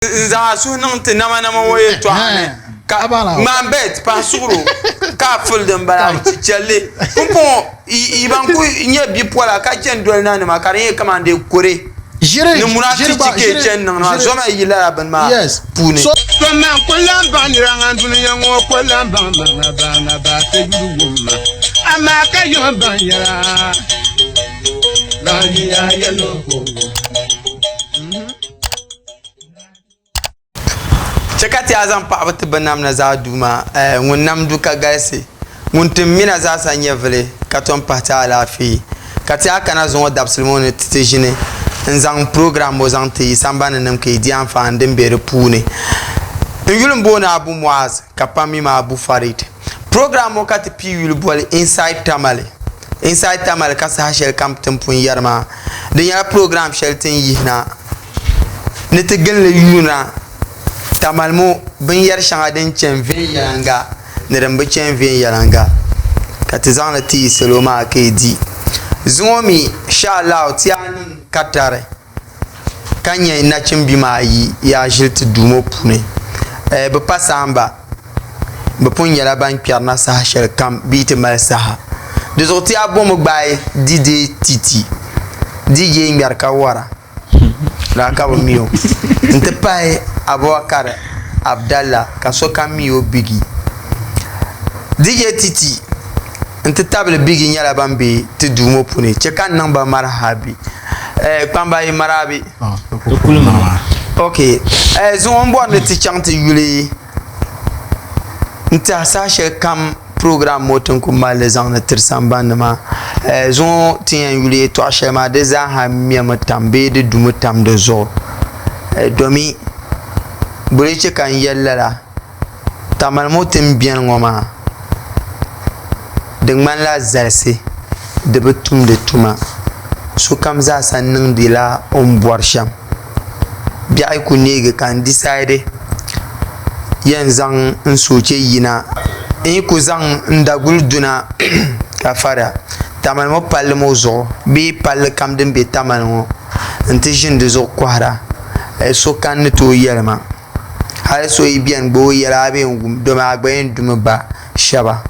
N zaŋ a suhu niŋ ti namanama ŋɔ yɛtɔɣa ni, ka ŋmaan bɛt pahi suɣir o, ka a fuli dimbala chɛli li. Pumpɔŋɔ yi ban kul nyɛ bipola ka chani doli nanima ka di nyɛ kaman dee kore ni munaafichi ka yi chani niŋdi maa, zoma yi lala bini maa puuni. To man ku lan baŋ nira ŋan dunia ŋɔ ku lan baŋ ma ŋa ba ŋa ba ti yuli wum ma, amaa ka yiŋ baŋ yɛla lan yiya yɛl o ko. Chɛ ka ti a zaŋ paɣibu ti binnamda zaa Duuma, ŋun nam du ka galisi, ŋun tim mina zaasa nyɛvili ka tom pahi ti alaafee. Ka ti a kana zuŋɔ dabisili ŋɔ ni ti ti ʒini n-zaŋ program ŋɔ zaŋ ti yi sambani nim ka yi di anfaani din be di puuni. N yuli m-booni Abu Muaz ka pam mi ma Abu Farid. Program ŋɔ ka ti pii yuli boli Inside Tamale. Inside Tamale ka saha shɛli kam ti ni pun yɛri maa, di nyɛla program shɛli ti ni yihina ni ti gilli yuuna Tamale ŋɔ binyɛri shɛŋa din chani viɛnyɛliŋga ni din bi chani viɛnyɛliŋga ka ti zaŋli ti yi salo maa ka yi di. Zuŋɔ mi shaalahu ti yaa niŋ katari ka nyɛ nachimbi ayi yaa ʒili ti duu ŋɔ puuni. Bɛ pa saamba. Bɛ pun nyɛla ban kpɛrina saha shɛli kam bɛ yi ti mali saha. Di zuɣu ti yaa bomi gbaai DJ Titi, DJ ŋmɛri ka wara, lala ka bɛ mi o, nti pahi Abubakar Abdallah ka sokam mi o Biggie. DJ Titi nti tabili Biggie nyɛla ban be ti duu ŋɔ puuni. Chɛ ka n niŋ ba marahabi. Kpamba yi marahabi. Ok, zuŋɔ n bɔri ni ti chaŋ ti yuli n tiɛha saha shɛli kam program ŋɔ ti ni ku mali li zaŋdi tiri sambani ni maa. Zuŋɔ ti yɛn yuli yɛltɔɣa shɛli maa di zaaha mɛmi tam bee di dumi tam di zuɣu domi bɛ lee chɛ ka n yɛli lala. Tamale ŋɔ ti ni beni ŋɔ maa di ŋmanila zalisi di bi tumdi tuma sokam zaasa niŋdila o ni bɔri shɛm biɛɣu yi ku neegi ka n disaidi yɛn zaŋ n soochɛ yina n yi ku zaŋ n daguli duna ka fariya Tamale ŋɔ palli ŋɔ zuɣu bee palli kam din be Tamale ŋɔ n ti ʒini di zuɣu kɔhira sokam ni tooi yɛli ma. Hali so yi beni gba o yɛla a bee n-wum domi a gba yɛn dumi ba shɛba.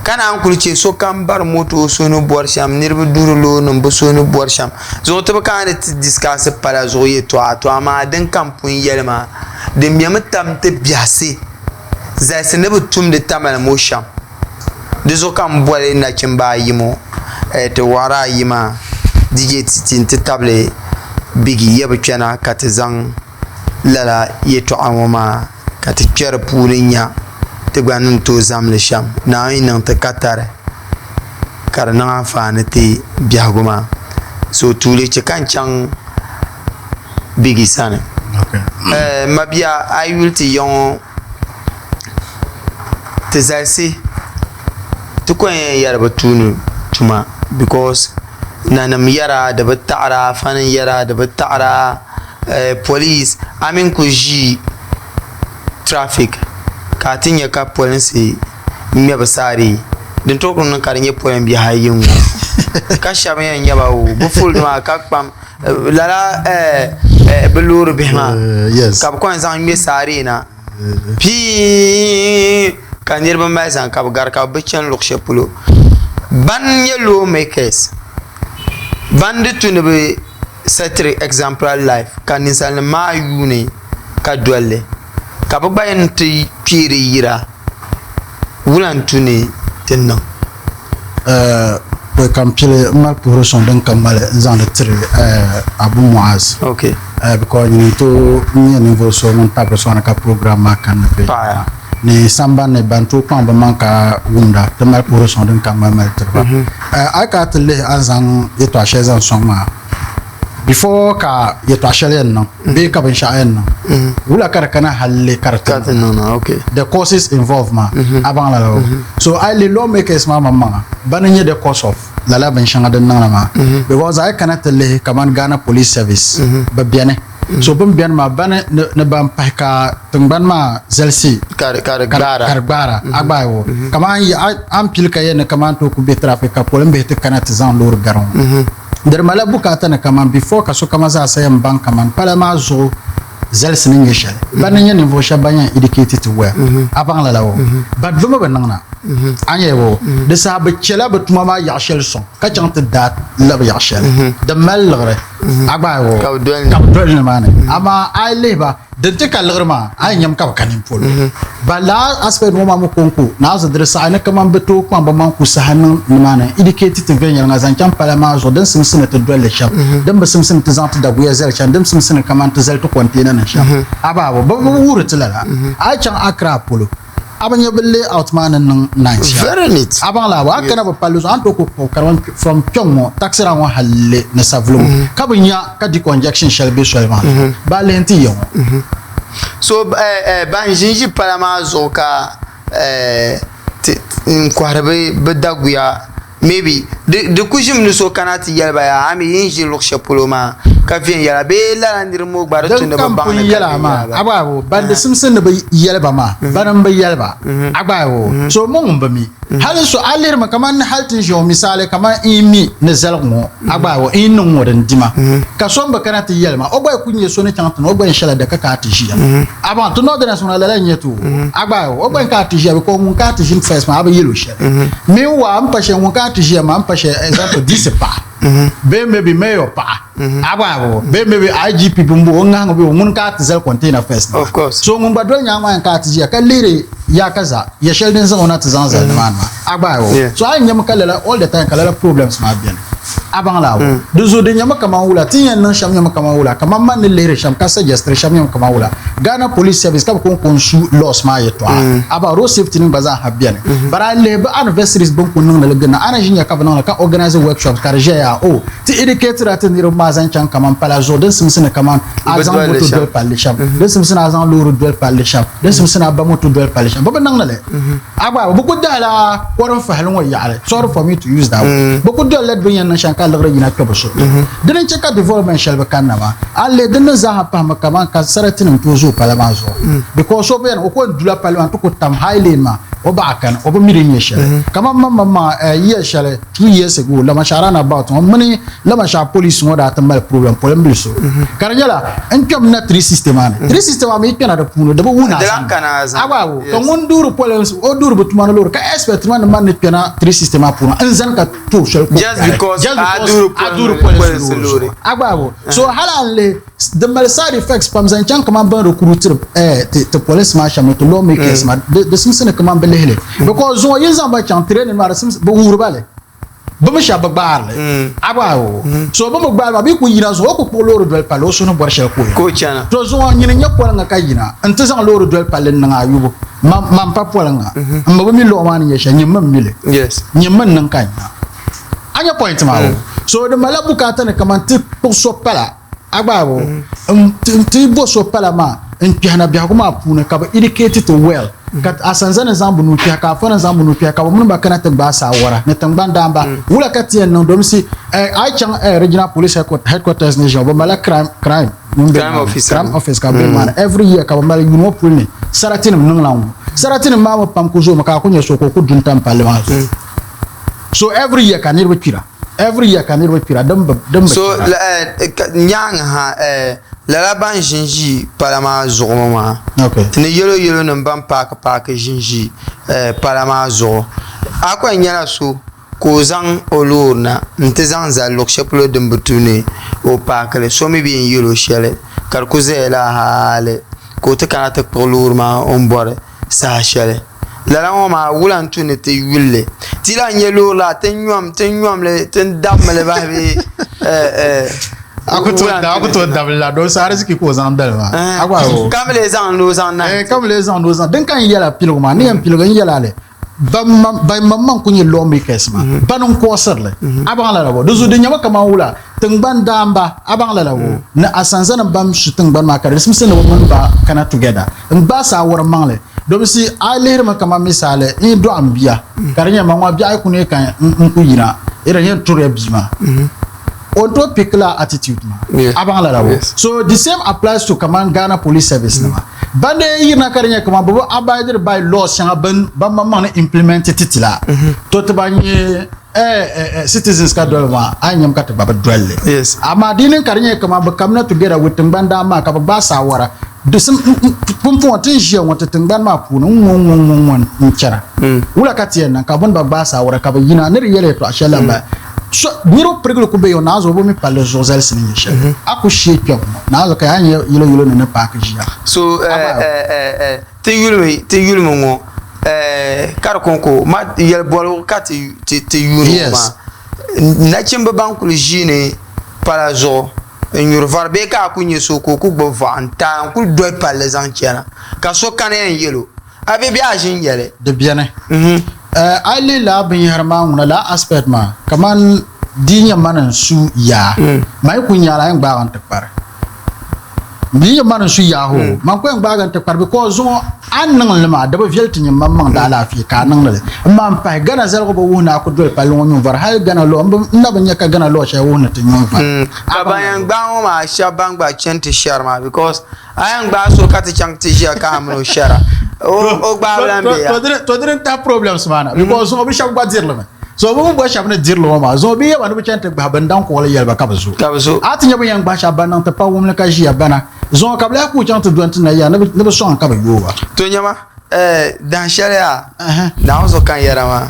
Ka naan kuli che sokam bari moto o suhu ni bɔri shɛm, niriba duhiri loorinima bɛ suhu ni bɔri shɛm. Zuŋɔ ti bi kana ni ti disikaasi pala zuɣu yɛtɔɣa, tɔ amaa din ka m pun yɛli maa, di mɛmi tam ti biɛhisi zalisi ni bi tumdi Tamale ŋɔ shɛm. Di zuɣu ka m boli nachimba ayi ŋɔ ti wɔɣiri ayi maa DJ Titi nti tabili Biggie ya bi kpɛna ka ti zaŋ lala yɛtɔɣa ŋɔ maa ka ti kpe di puuni nya ti gba ni tooi zaŋ li shɛm. Naawuni yi niŋ ti katari ka di niŋ anfaani ti biɛhigu maa. So tuuli chɛ ka n chaŋ Biggie sani. M mabia a yi yuli ti ya ŋɔ ti zalisi ti ko yɛn yɛri bi tuuni tuma because nanim yɛra di bi taɣira afa nim yɛra di bi taɣira police a mini ku ʒi traffic ka a ti nyɛ ka polinsi ŋmɛ bi saaree din tooi ku niŋ ka di nyɛ polin bihi ayi n ŋɔ ka shab yɛn nyɛba o bi fuli maa ka kpam lala bi loori bihi maa ka bi kɔŋ zaŋ ŋmɛ saaree na pii ka niraba mali zaŋ ka bi gari ka bi bi chɛni luɣu shɛli polo ban nyɛ loo meekɛs ban di tu ni bi sɛtiri ɛgzampila laif ka ninsal nim maa yuuni ka dolli ka bi gba yɛn ti kpeeri yira wula n tu ni ti niŋ Pɔi ka n pili m mali puhiri suŋ din ka ŋmali n zaŋdi tiri Abu Muaz because nyini n tooi nyɛ ninvuɣu so ŋun tabiri sɔŋdi ka program maa kanna bɛ ni sambani ni ban tooi kpaŋ bɛ maŋ ka wumda ti mali puhiri suŋ din ka ŋmali mali tiri ba. A yi kana ti lihi a ni zaŋ yɛtɔɣa shɛli zaŋ sɔŋ maa before ka yɛtɔɣa shɛli yɛn niŋ bee ka binshɛɣu yɛn niŋ wula ka di kana halli ka di ti niŋ the causes involved maa a baŋ lala o so a yi lihi lawmakers maa maŋmaŋa bani n-nyɛ the cause of lala binshɛŋa din niŋdi maa because a yi kana ti lihi kamani Ghana Police Service bɛ beni so bɛ ni beni maa bani ni ban pahi ka tingbani maa zalisi ka di gbaara a gbaai o kamani a ni pili ka yɛli ni kamani tooi ku be traffic ka polinbihi ti kana ti zaŋ loori gari ŋɔ. Di di malila bukaata ni kaman before ka sokama zaasa yɛn baŋ kaman pala maa zuɣu zalisi ni nyɛ shɛli. Bani n-nyɛ ninvuɣ shɛba ban yɛn educate ti well. A baŋ lala o? But bɛ mi bi niŋ na. A nya o? Di saha bɛ chɛla bɛ tuma maa yaɣ shɛli sɔŋ ka chaŋ ti daa labi yaɣ shɛli din mali liɣiri. A gba o? Ka bɛ doli ni maa ni. Amaa a yi lihi ba, Din ti ka liɣiri maa, a yi nyam ka bi ka nini polo. Ba lala aspect ŋɔ maa mi kɔŋko, naanzu di di saɣi ni kaman bɛ tooi kpaŋ bɛ maŋ ku saha niŋ nimaani n-indicate ti viɛnyɛliŋga zaŋ chaŋ pala maa zuɣu din simsi ni ti doli li shɛm, din bi simsi ni ti zaŋ ti daguya zali shɛm, din simsi ni kaman ti zali ti container nim shɛm. Abaabo, bɛ bi wuhiri ti lala. A yi chaŋ Accra polo, A bi nya bɛ layout maa ni niŋ nice shɛm? Very neat. A baŋ la a kana bi palli zuɣu a ni tooi ku kpuɣi karimba from kpɛŋ ŋɔ taxi rank ŋɔ halli ni Savelugu ka bi nya ka deconjection shɛli be soli maa zuɣu baa lihi nti ya ŋɔ. So ban ʒinʒi pala maa zuɣu ka n kɔhiri bɛ daguya Maybe di di ku ʒimi ni so kana ti yɛli ba yaa a mi yi ni ʒi luɣ shɛli polo maa ka viɛnyɛla bee lala niriba ŋɔ gba di tu Din ni bɛ kam baŋ pun ni ka yɛli a maa, viɛnyɛla a ba. gba o, ban di simsi ni bɛ yɛli ba maa, bana m-bi yɛli ba, a gba o. So mo ŋun bi mi. Hali so a lihirimi kaman ni hali ti ni ʒiya ŋɔ misaali kaman n yi mi ni zaligu ŋɔ, a gba o, n yi niŋ ŋɔ din di ma. Ka so m-bi kana ti yɛli ma, o gba yi ku nya so ni chaŋ ti ni o gba yɛn shɛla da ka ka a ti ʒiya. A baŋ ti northerners ŋuna lala n-nyɛ ti o, a gba o, o gba yɛn ka a ti ʒiya because ŋun ka a ti ʒini first maa a bi yɛl o shɛli. Meanwhile, m pa shɛli ŋun kana ti ʒiya maa, m pa shɛli example DC paɣa bee maybe mayor paɣa a gba o bee maybe IGP bimbo o ŋahiŋ bee o ŋun ka ti zali container first maa. Of course. So ŋun gba doli nyaangi maa yɛn kana ti ʒiya ka lihiri ya ka za ya shɛli din zaŋ o na ti zaŋ zali nimaani maa a gba o. So a yi nyami ka lala all the time ka lala problems maa beni a baŋ la o. Di zuɣu di nyami kaman wula ti ni yɛn niŋ shɛm nyami kaman wula kaman man ni lihiri shɛm ka suggestiri shɛm nyami kaman wula Ghana Police Service ka bɛ kɔŋko n-su laws maa yɛtɔɣa about road safety nim gba zaa ha beni but a lihi bɛ anniversaries bɛ ni kuli niŋdi li ginda a na ʒi nya ka bɛ niŋli ka organize workshops ka di ʒɛya oh ti educate-ra ti niriba maa zaŋ chaŋ kaman pala zuɣu din simsi ni kaman a zaŋ moto doli palli shɛm din simsi ni a zaŋ loori doli palli shɛm din simsi ni a ba moto doli palli shɛm bɛ bi niŋdi li. A gba bɛ ku dahila kɔrim fahili ŋɔ yaɣili, sorry for me to use that word, bɛ ku dolila bɛ ni yɛn niŋ shɛm ka liɣiri yina kpe bɛ suhu ni. Dini n-chɛ ka development shɛli bi kanna maa. A lihi din ni zaaha pahimi kaman ka saratinim tooi zooi pala maa zuɣu because so beni o ko n-dula palli maa nti ku tam high lane maa o baɣa kani o bi mi din nyɛ shɛli. Kaman maŋmaŋ maŋa year shɛli 2 years ago Lamashah roundabout ŋɔ mini Lamashah police ŋɔ daa ti mali problem polimbili so ka di nyɛla n kpɛm na 360 maa ni 360 maa mi yi kpɛna di puuni di bi wuhi ni a zani a gba ka ŋun duuri police o duuri bi tuma ni loori ka expect ma ni man ni kpɛna 360 maa puuni n zani ka tooi soli ko Just because a duuri police loori a gba so hali a ni lihi Di mali side effects pam zaŋ chaŋ kaman bɛn recruitiri ti police maa shɛm ni ti law makers maa di simsi ni kaman bɛ lihi li because zuŋɔ yi zaŋ ba chaŋ training maa di simsi bɛ wuhiri ba li bɛ mi shɛba bi gbaari li a gba o so bɛ mi gbaari maa bɛ yi ku yina zuŋɔ o ku kpuɣi loori doli palli o suhu ni bɔri shɛli ka o chana to zuŋɔ nyini n-nyɛ poliŋga ka yina n-ti zaŋ loori doli palli n-niŋ a yubu man pa poliŋga m mi bi mi law maa ni nyɛ shɛli nyini mi m-mi li nyini mi n-niŋ ka n nya a nya point maa o so di malila bukaata ni kaman ti kpuɣi so pala A gba bo n-ti bo so pala maa n-kpɛhi na biɛhigu maa puuni ka bɛ educate ti well ka asanza ni zaŋ bɛ nuu kpɛhi ka afa ni zaŋ bɛ nuu kpɛhi ka bɛ mini ba kana ti gbaai saawara ni tiŋgbani daamba. Wula ka ti yɛn niŋ domi a yi chaŋ regional police headquarters ni ʒiya bɛ malila crime crime ŋun be nimaani crime office ka bɛ be nimaani every year ka bɛ mali yuuni ŋɔ puli ni saratinim niŋla ŋ-ŋɔ. Saratinim maa mi pam ku zoomi ka a ku nya so ka o ku du n-tam palli maa zuɣu. So every year ka niriba kpira. Every year ka niriba kpira din bi din bi So nyaaŋa ha lala ban ʒinʒi pala maa zuɣu ŋɔ maa ni yɛlo yɛlo nim ban paaki paaki ʒinʒi pala maa zuɣu a ku yɛn nyɛla so ka o zaŋ o loori na n ti zaŋ zali luɣu shɛli polo din bi tu ni o paaki li so mi bi yɛn yɛlo shɛli ka di ku ʒɛya la hali ka o ti kana ti kpuɣi loori maa o ni bɔri saha shɛli. Lala ŋɔ maa wula n-tu ni ti yuli li? Ti lahi nya loori la ti nyom ti nyom li ti dammi li bahi bee eh A ku tooi a ku tooi dabili la domi ariziki ka o zaŋ dali maa. A gba o. Ka mi lee zaŋ ni o zaŋ nahi. Eh ka mi lee zaŋ ni o zaŋ. Din ka n yɛla piligu maa ni yɛn piligi n yɛla li ban maŋmaŋ ku nyɛ lawmakers maa bani n kɔɔsiri li. A baŋ lala bɔ? Di zuɣu di nyɛmi kaman wula Tiŋgbani daamba, a baŋ lala wo, ni asanzanim ban su tiŋgbani maa ka di simsi ni bɛ mini ba kana together n-gbaai saawara maŋli. Domsi a yi lihirimi kaman misaali n yi dɔɣi m bia ka di nyɛ ma ŋɔ biɛɣu yi ku neei ka n ku yina yi di yɛn turiya bia maa o ni tooi pick la attitude maa. A baŋ lala wo. So the same applies to kaman Ghana Police Service nima. Ban dee yirina ka di nyɛ kaman bɛ bi abide by laws shɛŋa ban maŋmaŋ ni implement ti ti la to ti ban nyɛ. citizens ka doli maa a yi nyam ka ti gba bi doli li. Yes. Amaa di niŋ ka di nyɛ kaman bɛ kamina together with tingbani daa maa ka bɛ gbaai saawara. Di sim pumpɔŋɔ ti ni ʒiya ŋɔ ti tingbani maa puuni n-ŋɔ n-ŋɔ n-ŋɔ n-ŋɔ n-chana. Wula ka ti yɛn niŋ ka bɛ ni ba gbaai saawara ka bɛ yina ni di yɛli yɛtɔɣa shɛli la m-bala. So niriba pirigili ku be ya o naanzuhi o bi mi palli zuɣu zalisi ni nyɛ shɛli. A ku shee kpɛbu ŋɔ naanzuhi ka yaa nyɛ yilo yilo ni ni paaki ʒiya. So ti yulimi ti yulimi ŋɔ ka di kɔŋko ma yɛli bɔligu ka ti ti yuuni ŋɔ maa nachimba ban kuli ʒiini pala zuɣu n nyuri vari bee ka a ku nyɛ so ka o ku gbubi vɔɣu n taai n kuli doli palli zaŋ chana ka so kana yɛn yɛl o a be bee a ʒi n yɛli. Di beni. A yi lihi lala binyɛhiri maa ŋuna lala aspect maa kamani di yi nyɛ mani n su yaa man yi kuli nyaala a yɛn gbaagi n ti kpari. Di yi nyɛ mani n-su yahoo, man ku yɛn gbaagi n ti kpari because zuŋɔ a ni niŋ li maa di bi viɛli ti nyini maŋmaŋ daalaafee ka a niŋdi li. M maa m-pahi, Ghana zaligu bi wuhi ni a ku doli palli ŋɔ nyun vari hali Ghana law, m na bi nya ka Ghana law shɛli wuhi ni ti nyun vari. Ka ban yɛn gbaai ŋɔ maa shɛba ban gba chani ti shɛri maa because a yɛn gbaai so ka ti chaŋ ti ʒiya ka a mini o shɛra o gbaabu lan be ya. To dini n-tahi problems maa na because zuŋɔ bɛ shɛba gba diri li mi. So bɛ mi bɔri shɛba ni diri li ŋɔ maa zuŋɔ bɛ yɛba ni bɛ chani ti gbahi bɛ ni daŋ kuɣili yɛli ba ka bɛ zo. Ka bɛ zo. A ti nya bɛ yɛn gbahi shɛba ban niŋ ti pa wumli ka ʒiya bana zuŋɔ ka bɛ lahi kuui chaŋ ti dɔni ti na ya ni bɛ sɔŋ ka bɛ yooi ba. To nyama, eh, dahin shɛli yaa, Naawuni zuɣu ka n yɛra maa,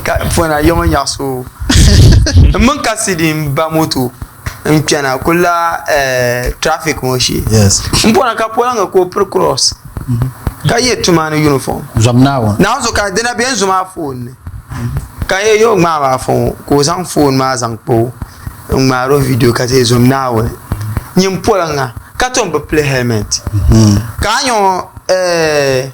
ka pɔna yɔŋɔ nyaɣisi o. M mini Cassidy m-ba moto n-kpɛna kulila, eh, traffic ŋɔ shee. Yes. M pɔna ka poliŋga ka o piri cross. Ka ye tuma ni uniform. Zom Naawuni. Naawuni zuɣu ka dina be n zo maa phone ni. Ka n yɛ yo ŋmaai maa phone ka o zaŋ phone maa zaŋ kpa o n ŋmaari o video ka ti zom Naawuni. Nyin poliŋga ka tom bi pili helmet. Ka a nya ŋɔ eh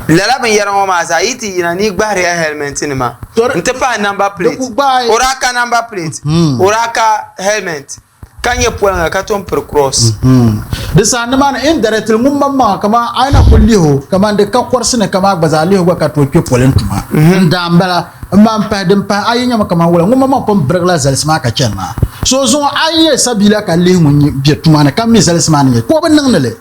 lala binyɛra ŋɔ maa zaa yi ti yina ni yi gbahiriya helmet nima n ti pahi number plate. O daa ka number plate o daa ka helmet. Ka nyɛ poliŋga ka tom piri cross. Di saha nimaani indirectly ŋun maŋmaŋa kaman a yi na kuli lihi o kaman di ka kɔrisi ni kaman a gba zaa lihi o gba ka tooi kpe polin tuma n daa m bala n maan pahi din pahi ayi nyɛmi kaman wula ŋun maŋmaŋ pun birigila zalisi maa ka chani maa so zuŋɔ a yi nyɛ sabiila ka lihi ŋun be tuma ni ka mi zalisi maa ni nyɛ ka o bi niŋdi li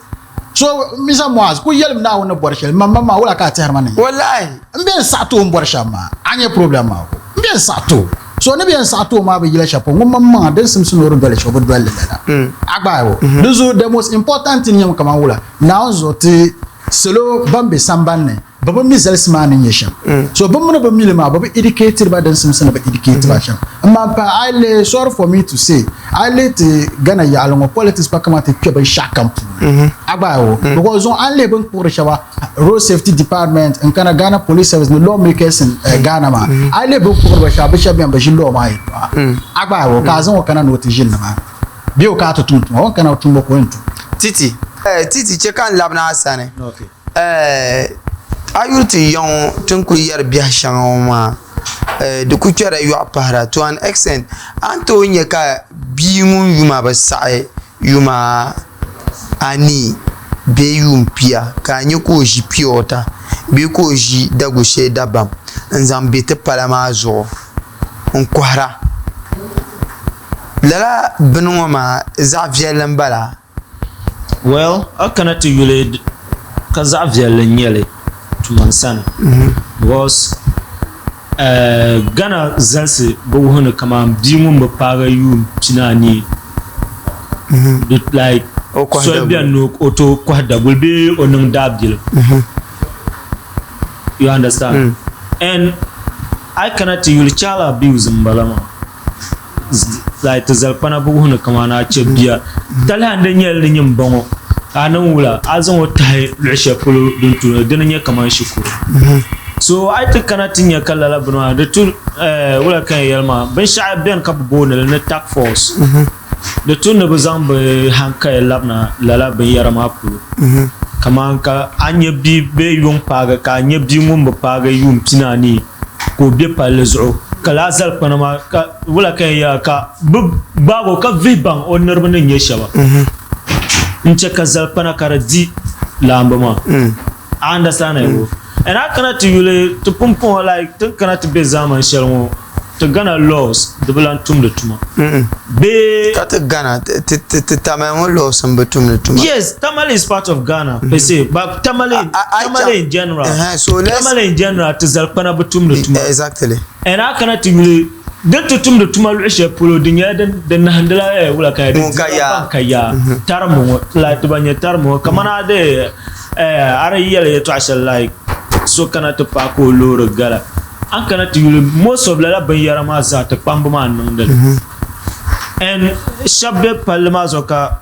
So Misa Muaz kuli yɛlim Naawuni ni bɔri shɛli, Mam maŋmaŋ wula ka a tɛhiri ma ni nyɛ? Wallahi! M be n-saɣi ti o ni bɔri shɛm maa, a nya problem maa ko? M be n-saɣi ti o. So ni be n-saɣi ti o maa bi yila shɛli polo, ŋun maŋmaŋa din simsi ni o di doli shɛli, o bi doli li lala. A gbaai o. Di zuɣu the most important thing nyɛmi kaman wula, Naawuni zuɣu ti salo ban be sambani ni Bɛ bi mi zalisi maa ni nyɛ shɛm. So bɛ mi ni bɛ mi li maa, bɛ bi educate ba din simsi ni bɛ educate ba shɛm. M ma m-pahi, a yi lihi, sorry for me to say, a yi lihi ti Ghana yaɣili ŋɔ, politics pa kamani ti kpe binshɛɣu kam puuni. A gba o? Because zuŋɔ a ni lihi bɛ ni kpuɣiri shɛba Road Safety Department n-kana Ghana Police Service ni lawmakers in Ghana maa, a yi lihi bɛ ni kpuɣiri ba shɛba, bɛ shɛba beni bɛ ʒi law maa yɛltɔɣa. A gba o? Ka a zaŋ o kana ni o ti ʒini nimaani bee o kana ti tum tuma, o ni kana o tumbu ka o yɛn tum. Titi, Titi, chɛ ka n labina a sani. A yuli ti ya ŋɔ ti ni kuli yɛri biɛhi shɛŋa ŋɔ maa di ku kpɛrila yɔɣu pahira to an extent a ni tooi nya ka bia ŋun yuma bi saɣi yuma anii bee yuun pia ka a nya ka o ʒi piyoota bee ka o ʒi dagu shɛli dabam n zaŋ bɛ ti pala maa zuɣu n kohara lala bini ŋɔ maa zaɣ viɛlli n bala. Well, a kana ti yuli ka zaɣ viɛlli n nyɛli tuma n sani because Ghana zalisi bi wuhi ni kaman bia ŋun bi paagi yuun pinaanii like soli beni ni o tooi kɔhi daguli bee o niŋ daabilim. You understand? And a yi kana ti yuli child abuse m bala maa. Like ti zalikpana bi wuhi ni kamani a chɛ bia talahi n di nyɛli ni nyin ba ŋɔ ka a niŋ wula a zaŋ o tahi luɣu shɛli polo din tu ni dini nyɛ kamani shikuru so a yi ti kana ti nya ka lala bini maa di tu wula ka n yɛli maa binshaɣu biɛni ka bi booni li ni task force di tu ni bi zaŋ bi hankali labina lala binyɛra maa polo kamani ka a nya bia bee yuŋ paagi ka a nya bia ŋun bi paagi yuun pinaanii ka o be palli zuɣu ka lala zalikpana maa ka wula ka yɛn yɛla ka bɛ gbaagi o ka vihi baŋ o niriba ni nyɛ shɛba n-chɛ ka zalikpana ka di di laamba maa. A understand it? And a kana ti yuli ti pumpɔŋɔ like ti ni kana ti be zaamani shɛli ŋɔ. Ti Ghana laws di bi lan tumdi tuma bee? Ka ti Ghana, ti Tamale ŋɔ laws m bi tumdi tuma. Yes, Tamale is part of Ghana per se, but Tamale, Tamale in general, Tamale in general ti zalikpana bi tumdi tuma. Exactly. And a kana ti yuli din ti tumdi tuma luɣi shɛli polo di nyɛla din di nahindila eh, wula ka di dira ban ka yaa tarimbu ŋɔ like ti ban nyɛ tarimbu ŋɔ kamani a di eh, a di yɛli yɛltɔɣa shɛli like so kana ti paaki o loori gala A ni kana ti yuli most of lala binyɛra maa zaa ti kpamba maa n niŋdi li and shɛba be palli maa zuɣu ka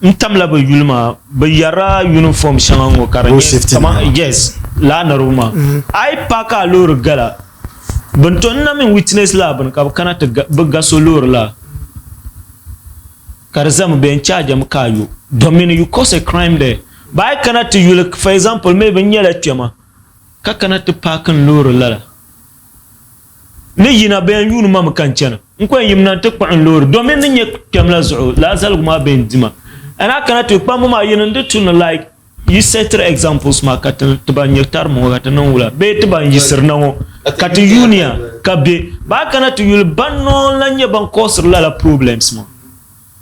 n tamla bɛ yuli maa bɛ yɛrila uniform shɛŋa ŋɔ ka di nyɛ kaman yes lala niriba maa a yi paaki a loori gala bɛ ni to n na mi witness lala bini ka bɛ kana ti bɛ ga so loori laa ka di zami bɛ yɛn charge mi ka a yo domin you cause a crime there but a yi kana ti yuli for example maybe n nyɛla kpɛma ka kana ti paaki n loori lala. Ni yina bɛ yɛn yuuni ma mi ka n chana. N ku yɛn yimina nti kpuɣi n loori domin ni nyɛ kpɛm la zuɣu lala zaligu maa bɛ yɛn di ma. And a kana ti kpamba maa yini n-di tu ni like yi setiri examples maa ka ti ti ban nyɛ tarima ŋɔ ka ti niŋ wula bee ti ban yiɣisiri na ŋɔ ka ti yuuniya ka be but a kana ti yuli ban noo n-lan nyɛ ban causiri lala problems maa.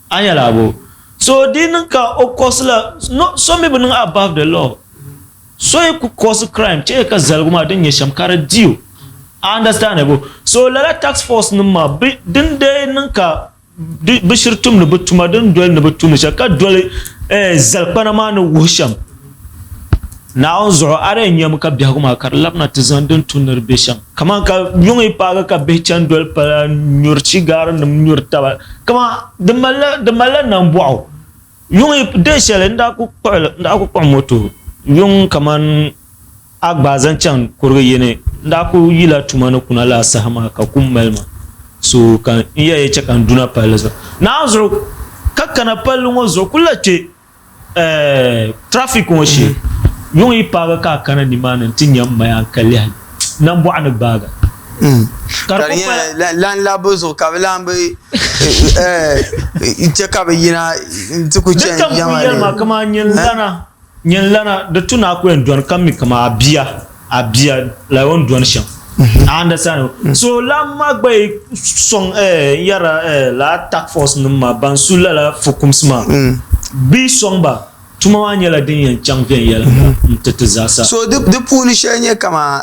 A nyɛla abo. So di niŋ ka o cause la no so mi bi niŋ above the law. So yi ku cause crime chɛ ka zaligu maa din nyɛ shɛm ka di di o. A understand bo? So lala task force nim maa bi din dee niŋ ka bi shiri tumdi bi tuma din doli ni bi tumdi shɛm ka doli zalikpana maa ni wuhi shɛm Naawuni zuɣu a di yɛn nyami ka biɛhigu maa ka di labina ti zaŋ din tu ni di be shɛm. Kaman ka yuŋ yi paagi ka bihi chani doli pala n-nyuri chigaarinima nyuri taba. Kaman di malila, di malila nambɔɣu. Yuŋ yi dee shɛli n daa ku kpuɣi n daa ku kpuɣi moto yuŋ kaman a gbaai zaŋ chaŋ kurigi yini n daa ku yila tuma ni kuna lala saha maa ka kum mali ma so ka n yɛli ya chɛ ka n duna palli zuɣu. Naawuni zuɣu ka kana palli ŋɔ zuɣu kuli lahi kpe traffic ŋɔ shee yuŋ yi paagi ka a kana nimaani nti nya m maya ka lihi nambɔɣu ni gbaaga. Ka di nyɛla lan labbu zuɣu ka bɛ lan bi che ka bɛ yina nti ku chani Di tam ku yɛli ma kaman nyin lana, nyin lana, di tu ni a ku yɛn dɔni ka mi kaman a bia. A bia like o ni dɔni shɛm a understand so lala maa gba yi sɔŋ n yɛrila lala task force nim maa ban su lala fukumsi maa bɛ yi sɔŋ ba tuma maa nyɛla din yɛn chaŋ viɛnyɛliŋga n ti ti zaasa. So di puuni shɛli nyɛ kaman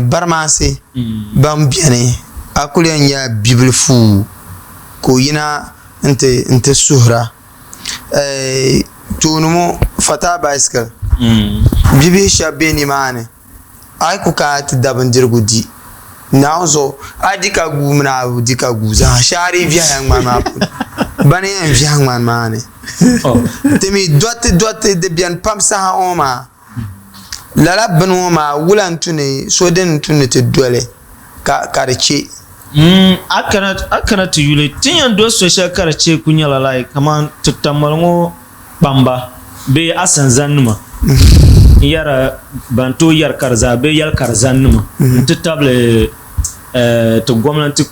barimaasi ban beni a kuli yɛn nyɛla bibilifu ka o yina nti suhira. Tooni ŋɔ Fataa Bicycle bibihi shɛba be nimaani a yi ku kana ti da bindirigu di Naawuni zuɣu a di ka guui mini a bi di ka guui zaa shee a dii viɛhila ŋmani maa puuni bani yɛn viɛhi ŋmani maa ni ti mi dɔriti dɔriti di beni pam saha ŋɔ maa Lala bini ŋɔ maa wula n-tu ni so din n-tu ni ti doli ka ka di che? A kana a kana ti yuli ti ni yɛn doli so shɛli ka di che ku nyɛla like kaman ti tamali ŋɔ kpamba bee asanzannima n yɛra ban tooi yɛri ka di zaa bee yɛli ka di zannima n-ti tabili ti gomnanti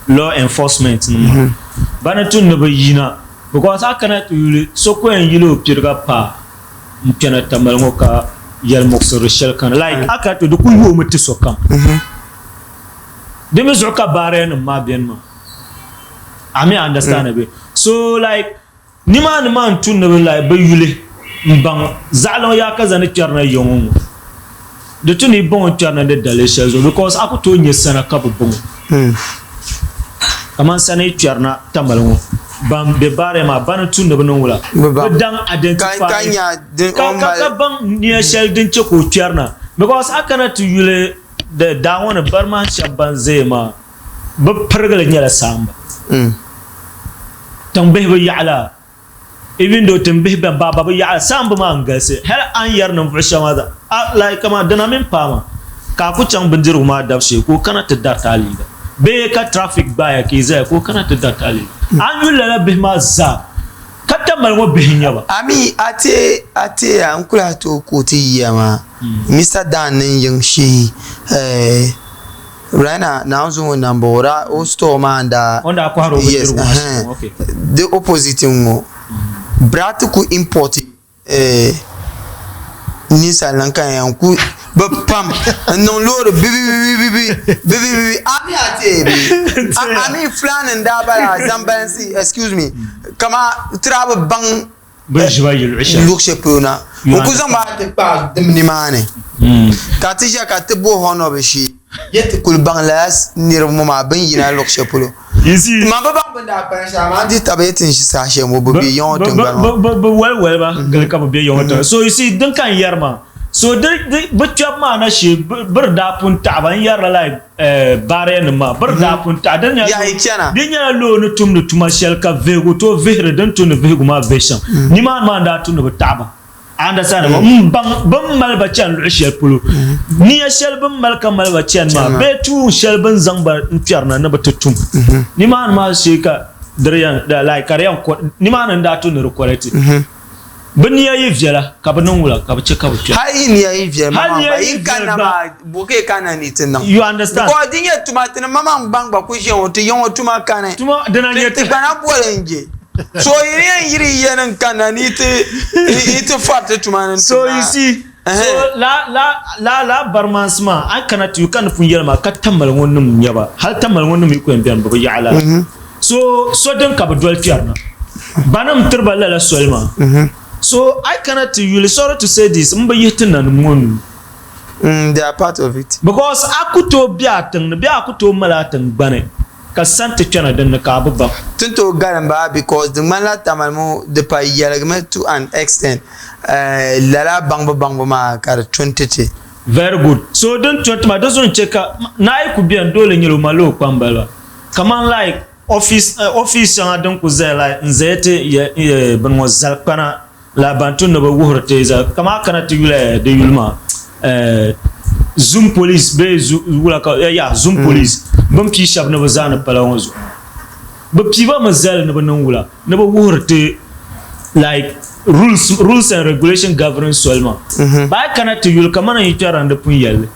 law enforcement nima ba ni tu ni bɛ yina because a kana ti yuli so ku yɛn yili o piriga paai n kpɛna tamali ŋɔ ka yɛli muɣisiri shɛli kani like a ka to di ku yoomi ti sokam di mi zuɣu ka baariya nim maa beni maa a mi understand be so like nimaani maa n tu ni bi like bi yuli n baŋ zaɣili ŋɔ yaa ka zani kpɛrina ya ŋɔ ŋɔ Di tu ni yi bɔŋɔ kpɛrina di daliri shɛli zuɣu because a ku tooi nya sana ka bi bɔŋɔ. Kaman sana yi kpɛrina Tamale ŋɔ, ban be baariya maa bani tu ni bɛ niŋ wula? Bɛ daŋ identify ka baŋ nia shɛli din che ka o kpɛrina because a kana ti yuli daa ŋɔ ni barimahi shɛba ban zaya maa bɛ pirigili nyɛla saamba. Tiŋbihi bi yaɣi la Even though tiŋbihi bɛn baaba bi yaɣi saamba maa n-galisi, hali a ni yɛri ninvuɣ shɛba maa zaa, a like kaman dina mini paa maa, ka a ku chaŋ bindirigu maa dabu shee ka o kana ti dariti a liiga bee ka traffic gbaai ya ka yi zaya ka o kana ti dariti a liiga. A ni yuli lala bihi maa zaa ka Tamale ŋɔ bihi n-nyɛ ba. A mi a teei a teeya n ku lahi tooi kooti yiya maa Mister Dan ni yiŋ shee eh. Raina Naawuni ŋun na m-bɔŋɔ o daa o store maa n-daa O ni daa kɔhiri o yes bindirigu maa ɛhɛn shɛm, okay. di opposite n-ŋɔ bɛ daa ti ku import eh, ninsal nim ka yɛn ku Bɛ pam n-niŋ loori bibibibibi bibibibi a mi a teei bee? A mi Fulani n-daa bala Zambalinsi excuse me kaman ti daa bi baŋ Bɛ ni ʒi ba yi luɣ shɛli. Luɣ shɛli polo na. O ku zaŋ ba ti kpaai dim nimaani ka ti ʒiya ka ti bo honour shee ya ti kuli baŋ lala niriba ŋɔ maa bɛ ni yina luɣ shɛli polo. Man bi baŋ bɛ ni daa kpalim shɛli amaa n dihi taba ya ti ni ʒi saha shɛli ŋɔ bɛ be ya ŋɔ tiŋgbani ŋɔ. Bɛ wali wali ba gili ka bɛ be ya ŋɔ tiŋgbani. So you see din ka n yɛri maa so di bɛ kpɛbu maa na shee bɛ di daa pun taɣi ba n yɛrila like Baariya nim maa bɛ di daa pun taɣi di nyɛla loo ni tumdi tuma shɛli ka vihigu tooi vihiri din tu ni vihigu maa vihi shɛm nimaani maa n daa tu ni bi taɣi ba a understand n baŋ bin mali ba chani luɣu shɛli polo niya shɛli bin mali ka mali ba chani maa bee tuun shɛli bin zaŋ ba n kpɛrina ni bi ti tum nimaani maa shee ka di yɛn like ka di yɛn nimaani n daa tu ni di correct Bɛ nia yi viɛla, ka bɛ niŋ wula ka bɛ chɛ ka bɛ kpɛra? Hal yi nia yi viɛli maŋmaŋ gba, yi kanna maa, bɔ ka yi kanna ni yi ti niŋ? You understand? Because di nyɛ tuma, ti ni maŋmaŋ baŋ gba ku ʒiya ŋɔ, ti ya ŋɔ tuma kani. Tuma, dina n-nyɛ Ti gbana boli n-je. So yi ni yɛn yiri yi ya ni n-kanna ni yi ti, yi ti fari ti tuma ni n-ti So you see, so la, la, la, la barimansi maa, a yi kana ti yu ka ni pun yɛli maa, ka Tamale ŋɔ nim n-nyɛ ba. Hal Tamale ŋɔ nim yi ku yɛn beni, bɛ bi yaɣi lala. So so din ka bi doli kpɛri na, banim tiri ba lala soli maa. So a yi kana ti yuli, sorry to say this, m bi yihi ti nanim ŋɔ nuu. Mm, they are part of it. Because a ku tooi be a tiŋ ni bee a ku tooi mali a tiŋgbani ka sani ti kpɛna din ni ka a bi baŋ. Ti ni tooi galim ba because di ŋmanila Tamale ŋɔ di pa yɛligimi to an extent eh, lala baŋbu baŋbu maa ka di tu n-ti ti. Very good. So din tu n-ti ma di zuɣu n-chɛ ka naa yi ku beni doole nyɛla o malila o kpambaliba. Kaman like office office shɛŋa din ku zaya like n zaya ti bini ŋɔ zalikpana la ban tu ni bi wuhiri ti za kaman a kana ti yuli di yuli maa zoom police bee wula ka ya zoom police bin pii shɛba ni bi zaani pala ŋɔ zuɣu bi pii ba mi zali ni bi niŋ wula ni bi wuhiri ti like rules rules and regulation governing soli maa ba a yi kana ti yuli kaman n yi kpɛrila n di pun yɛlli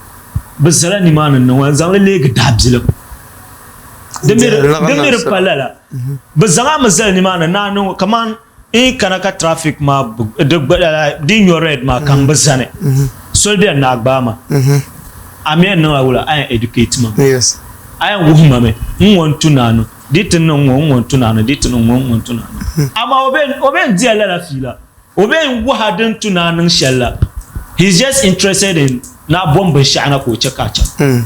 bi zala nimaani n niŋ n zaŋli leegi daabilim Di mi di pa lala. Bɛ zaŋ a mi zali nimaani ni a niŋ kaman n yi kana ka traffic maa di nyo red maa ka m bi zani soli beni ni a gbaai ma a mi yɛn niŋla wula a yɛn educate ma a yɛn wuhi ma mi n ŋɔ n-tu ni a niŋ di ti niŋ ŋɔ n ŋɔ n-tu ni a niŋ di ti niŋ ŋɔ n ŋɔ n-tu ni a niŋ amaa o bee n-diya lala fiila. O bee n-wuhi a din tu ni a niŋ shɛli la. He is just interested in ni a bom binshɛɣu na ka o chɛ ka a chaŋ.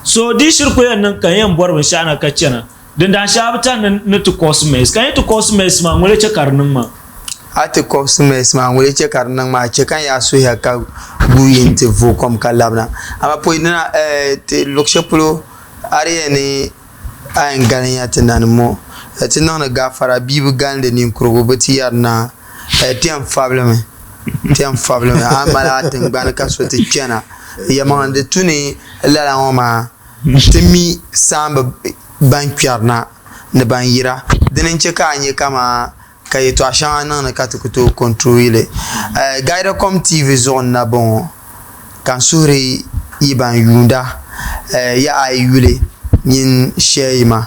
So di shiri ku yɛn niŋ ka n yɛn bɔri binshɛɣu na ka chana, dindaan shɛli a bi tani ni ni ti cause mess. Ka n yi ti cause mess maa, ŋuni chɛ ka di niŋ maa? A ti cause mess maa, ŋuni chɛ ka di niŋ maa? Chɛ ka n yaa suhiya ka guui yi nti vooi kom ka labina. Amaa pɔi dina, eh, ti luɣ shɛli polo a di yɛn ni A yɛn galinya ti nanim ŋɔ, ti niŋdi gaafara bia bi galindi ninkurugu bi ti yɛri naa, ti yɛn fabilimi, ti yɛn fabilimi, a mali a tiŋgbani ka so ti kpɛna. Yɛlimaŋli di tu ni lala ŋɔ maa ti mi saamba ban kpɛrina ni ban yira. Dini n-chɛ ka a nya kaman ka yɛtɔɣ shɛŋa niŋdi ka ti ku tooi control li. Guidacom TV zuɣu n-na bɔŋɔ ka n suhiri yi ban yuunda ya a yi yuli nyin share ma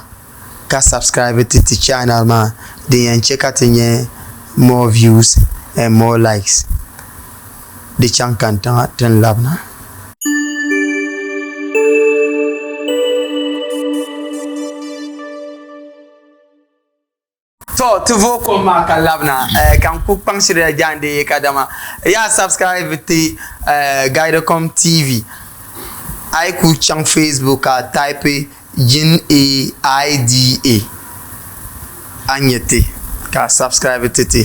ka subscribe ti ti channel maa din yɛn che ka ti nya more views and more likes di chaŋ kantiŋa ti ni labina. To ti vooi kom maa ka labina ka n ku kpaŋsiriya jaandee kadama yaa subscribe ti Guidacom TV. A yi ku chaŋ Facebook ka a type Jin A I D A a ni nya ti ka a subscribe ti ti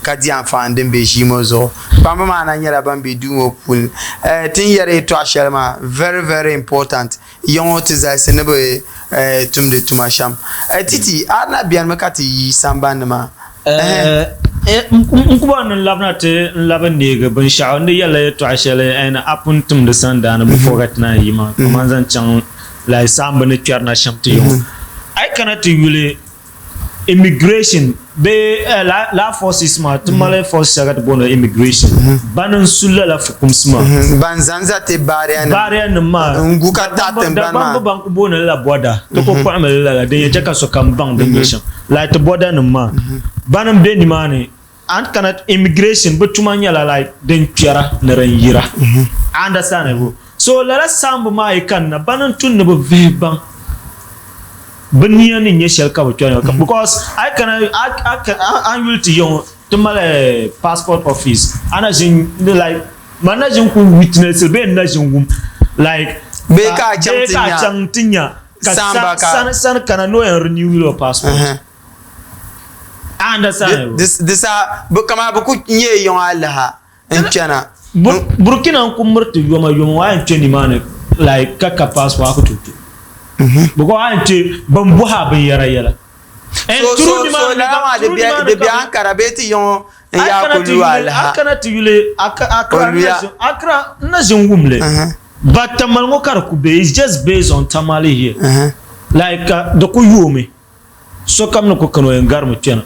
ka di anfaani din be ʒii ŋɔ zuɣu. Kpamba maa na nyɛla ban be duu ŋɔ puuni. Ti ni yɛri yɛtɔɣa shɛli maa very very important. Ya ŋɔ ti zalisi ni bɛ tumdi tuma shɛm. Titi, a na benimi ka ti yi sambani ni maa? N ku bɔri ni n labina ti n labi neegi binshɛɣu n di yɛlila yɛtɔɣa shɛli and a pun timdi sandaani before ka ti naan yi maa kaman zaŋ chaŋ like saamba ni kpɛrina shɛm ti ya ŋɔ. A yi kana ti yuli Immigration bee laa forces maa ti mali force shɛli ka ti booni immigration bani n su lala fukumsi maa. Ban zan za ti baariya nim baariya nim maa n gu ka taɣi tingbani maa. Dagbamb ban ku booni li la border ti ku kpuɣimi li lala din yɛn chɛ ka sokam baŋ din nyɛ shɛm like ti border nim maa bani n be nimaani. A ni kana immigration bi tuma nyɛla like din kpɛra ni din yira. A understand? So lala saamba maa yi kanna bani n tu ni bi vihi baŋ bi nia ni nyɛ shɛli ka bi kpɛri ŋɔ because a yi kana a ni yuli ti ya ŋɔ ti mali passport office a na ʒin like man na ʒin ku witness li bee n na ʒin wum like Bee ka a chaŋ ti bee ka a nya chaŋ ti nya ka saamba ka sani sani kana ni o yɛn renew your passport. A understand? Di saha kamani bɛ ku nyɛ yiŋ alaha n kpɛna. Burkina n ku miri ti yoma yoma a yɛn kpɛ nimaani like ka ka passport a ku tooi kpɛ because a yɛn kpɛ bin bɔhi a binyɛra yɛla. So so so lala maa di bɛ di bɛ Ankara bee ti yiŋɔ n yaa ku lu alaha. A kana ti yuli Accra O luya. Accra n na ʒin wumli but Tamale ŋɔ ka di ku be it's just based on Tamale here like ka di ku yoomi. Sokam ni ku kani o yɛn garimi kpɛna.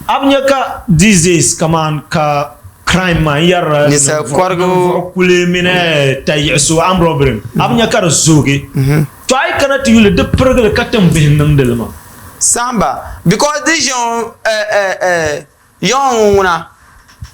A bi nya ka these days kaman ka crime maa n yɛrila Ninsal kɔrigu. ninvuɣu kuli mini tayiɣisigu armed robbery a bi nya ka di zoogi. To a yi kana ti yuli di pirigili ka tiŋbihi niŋdi li maa. Samba because di ʒiɛŋɔ Yiŋɔ ŋɔ ŋuna,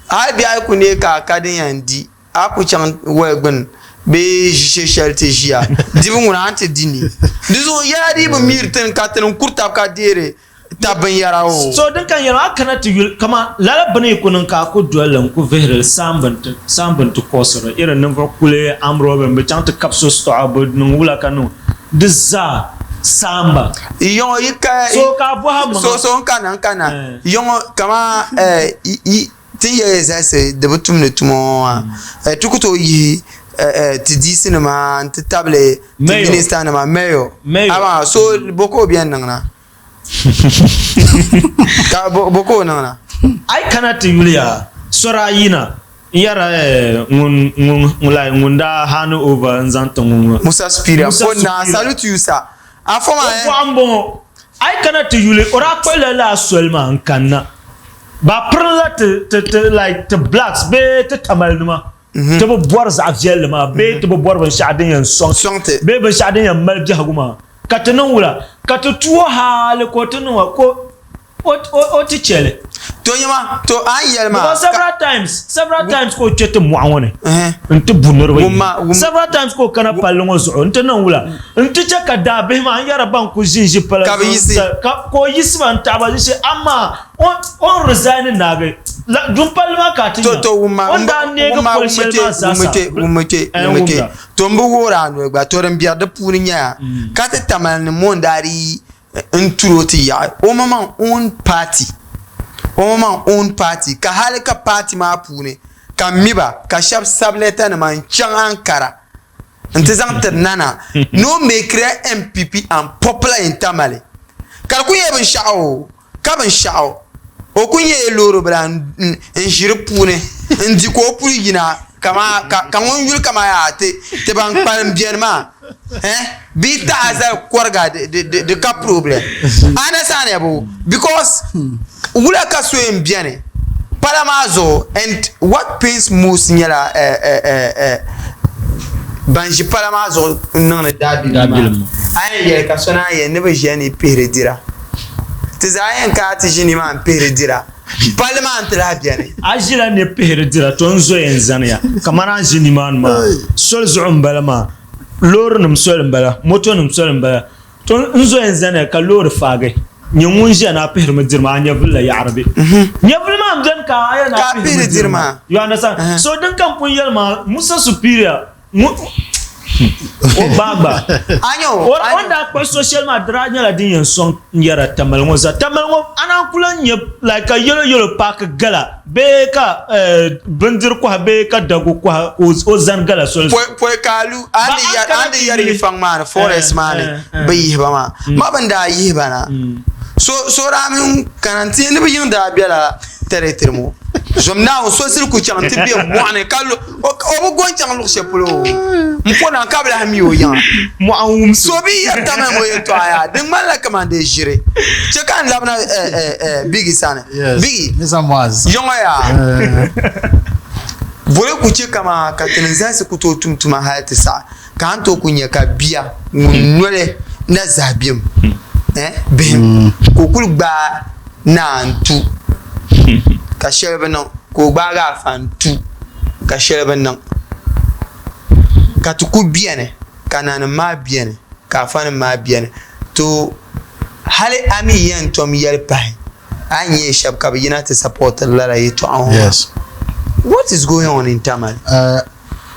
hali bɛ a yi ku neei ka a ka din yɛn di, a ku chaŋ waya gbini bee ʒiishee shɛli ti ʒiya dibu ŋuna a ni ti di ni. Di zuɣu yɛla dii bi miri ti ni ka ti ni kuri tab ka deeri tab binyɛra o. So din ka n yɛli a kana ti yuli kaman lala bini yi ku niŋ ka a ku doli li n-ku vihiri li saamba nti kɔsiri li irin ninvuɣ kuli armed robbery bɛ chaŋ ti kabi so sitɔɣu bɛ niŋ wula ka niŋ di zaa saamba. Yiŋɔ yi ka So ka a bɔhi a maŋa. So so n kana n kana. Yiŋɔ kaman ti ni yɛli zalisi di bi tumdi tuma ŋɔ maa ti ku tooi yihi ti DC nima n ti tabili ti minista nima mayor amaa so bo ka o beni niŋ na ka bo ka o niŋ na. A yi kana ti yuli yaa sɔri a yina n yɛra ŋun like ŋun daa hand over n zaŋ ti ŋun ŋɔ. Musa Superior salute you sir. Afɔ maa O bɔɣu m-bɔŋɔ, a yi kana ti yuli o daa kpuɣila lala soli maa n-kanna. Ba pirinla ti, ti, ti, like, ti blacks bee ti Tamalinima, ti bi bɔri zaɣ viɛlli maa bee ti bi bɔri binshɛɣu din yɛn sɔŋ ti bee binshɛɣu din yɛn mali biɛhigu maa. Ka ti niŋ wula? Ka ti tu o hali ka o ti niŋ wa, ka o, O o ti chɛ li. To nyama, to a ni yɛli maa. Because several times, several times ka o kpe ti mɔɣu ŋɔ ni n-ti bu niriba yihi. Several times ka o kana palli ŋɔ zuɣu n-ti niŋ wula? N-ti chɛ ka daabihi maa n-yɛra ban kuli ʒinʒi pala Ka bɛ yiɣisi. Ka o yiɣisi ba n-taɣi ba ʒiishee amaa o ni resign naagi la dumpalli maa ka a ti nya To wumma, o ni daa neegi wumma, poli shɛli maa zaa wummi sa. kpe, wummi kpe, Ɛɛn, wummi kpe. wumda. To m bi wuhiri a noli gba, to din biɛri di puuni nyɛla ka ti Tamale nim ŋɔ n-daa dii n turi o ti yaɣi o maŋmaŋ own party o maŋmaŋ own party ka hali ka party maa puuni ka n mi ba ka shɛba sabi lɛta nima n chaŋ Ankara n ti zaŋ tiri Nana ni o mekiriya NPP and popular in Tamale ka di ku nyɛla binshɛɣu o ka binshɛɣu o ku nyɛla loori bila n ʒi di puuni n di ka o puli yina kaman ka ŋun yuli kaman yaa ti ban kpalim beni maa eh bee taha zali kɔriga di ka problem understand bo because wula ka so yɛn beni pala maa zuɣu and what pains most nyɛla eh, eh, eh, eh, ban ʒi pala maa zuɣu n niŋdi daabilim maa a yɛn yɛli ka so naan yɛli ni bi ʒiya ni pihiri dira ti zaa yɛn kana ti ʒi nimaa n pihiri dira Palli maa n-ti lahi beni. A ʒila ni pihiri dira, to n zoya n-zaniya kamani a ni ʒi nimaani maa. Soli zuɣu m-bala maa, loorinima soli m-bala, motonima soli m-bala. To n zoya n-zaniya ka loori faagi. Nyɛ ŋun ʒiya ni a pihirimi diri maa, a nyɛvili la yaɣiri be. Nyɛvili maa m-beni ka a yɛli ni a pihirimi diri maa. You understand? So din ka m pun yɛli maa, Musa Superior O gbaai gba. O ni daa kpuɣi so shɛli maa di daa nyɛla din yɛn sɔŋ n yɛra Tamale ŋɔ zaa. Tamale ŋɔ a naan ku lahi nya like ka yɛlo yɛlo paaki gala bee ka bindiri kɔha bee ka dagu kɔha ka o zani gala soli zuɣu. Pɔi ka a lu a ni yɛri yi faŋ maa ni forest maa ni bi yihi ba maa ma bin daa yihi ba na so daa mini kana n ti ni bi yiŋ daa bela territory ŋɔ zom Naawuni so zili ku chaŋ ti be mɔɣuni ka o bi go n-chaŋ luɣ shɛli polo m po na ka bi lahi mi o yiŋa. Mɔɣu n-wumsi o. So bi yɛri Tamale ŋɔ yɛltɔɣa yaa, di ŋmanila kaman di ʒiri. Chɛ ka n labina Biggie sani. Biggie, yiŋɔ yaa, boli ku chɛ kaman ka tinim zalisi ku tooi tum tuma hali ti saha ka a ni tooi ku nya ka bia ŋun noli na zahi bim, bihim, ka o kuli gbaai naa n-tu. ka shɛli bi niŋ ka o gbaagi afa n-tu ka shɛli bi niŋ ka ti ku beni ka nanim maa beni ka afanim maa beni to hali a mi yɛn tom yɛli pahi a ni nyɛ shɛba ka bɛ yina ti sapɔtiri lala yɛtɔɣa ŋɔ maa. What is going on in Tamale?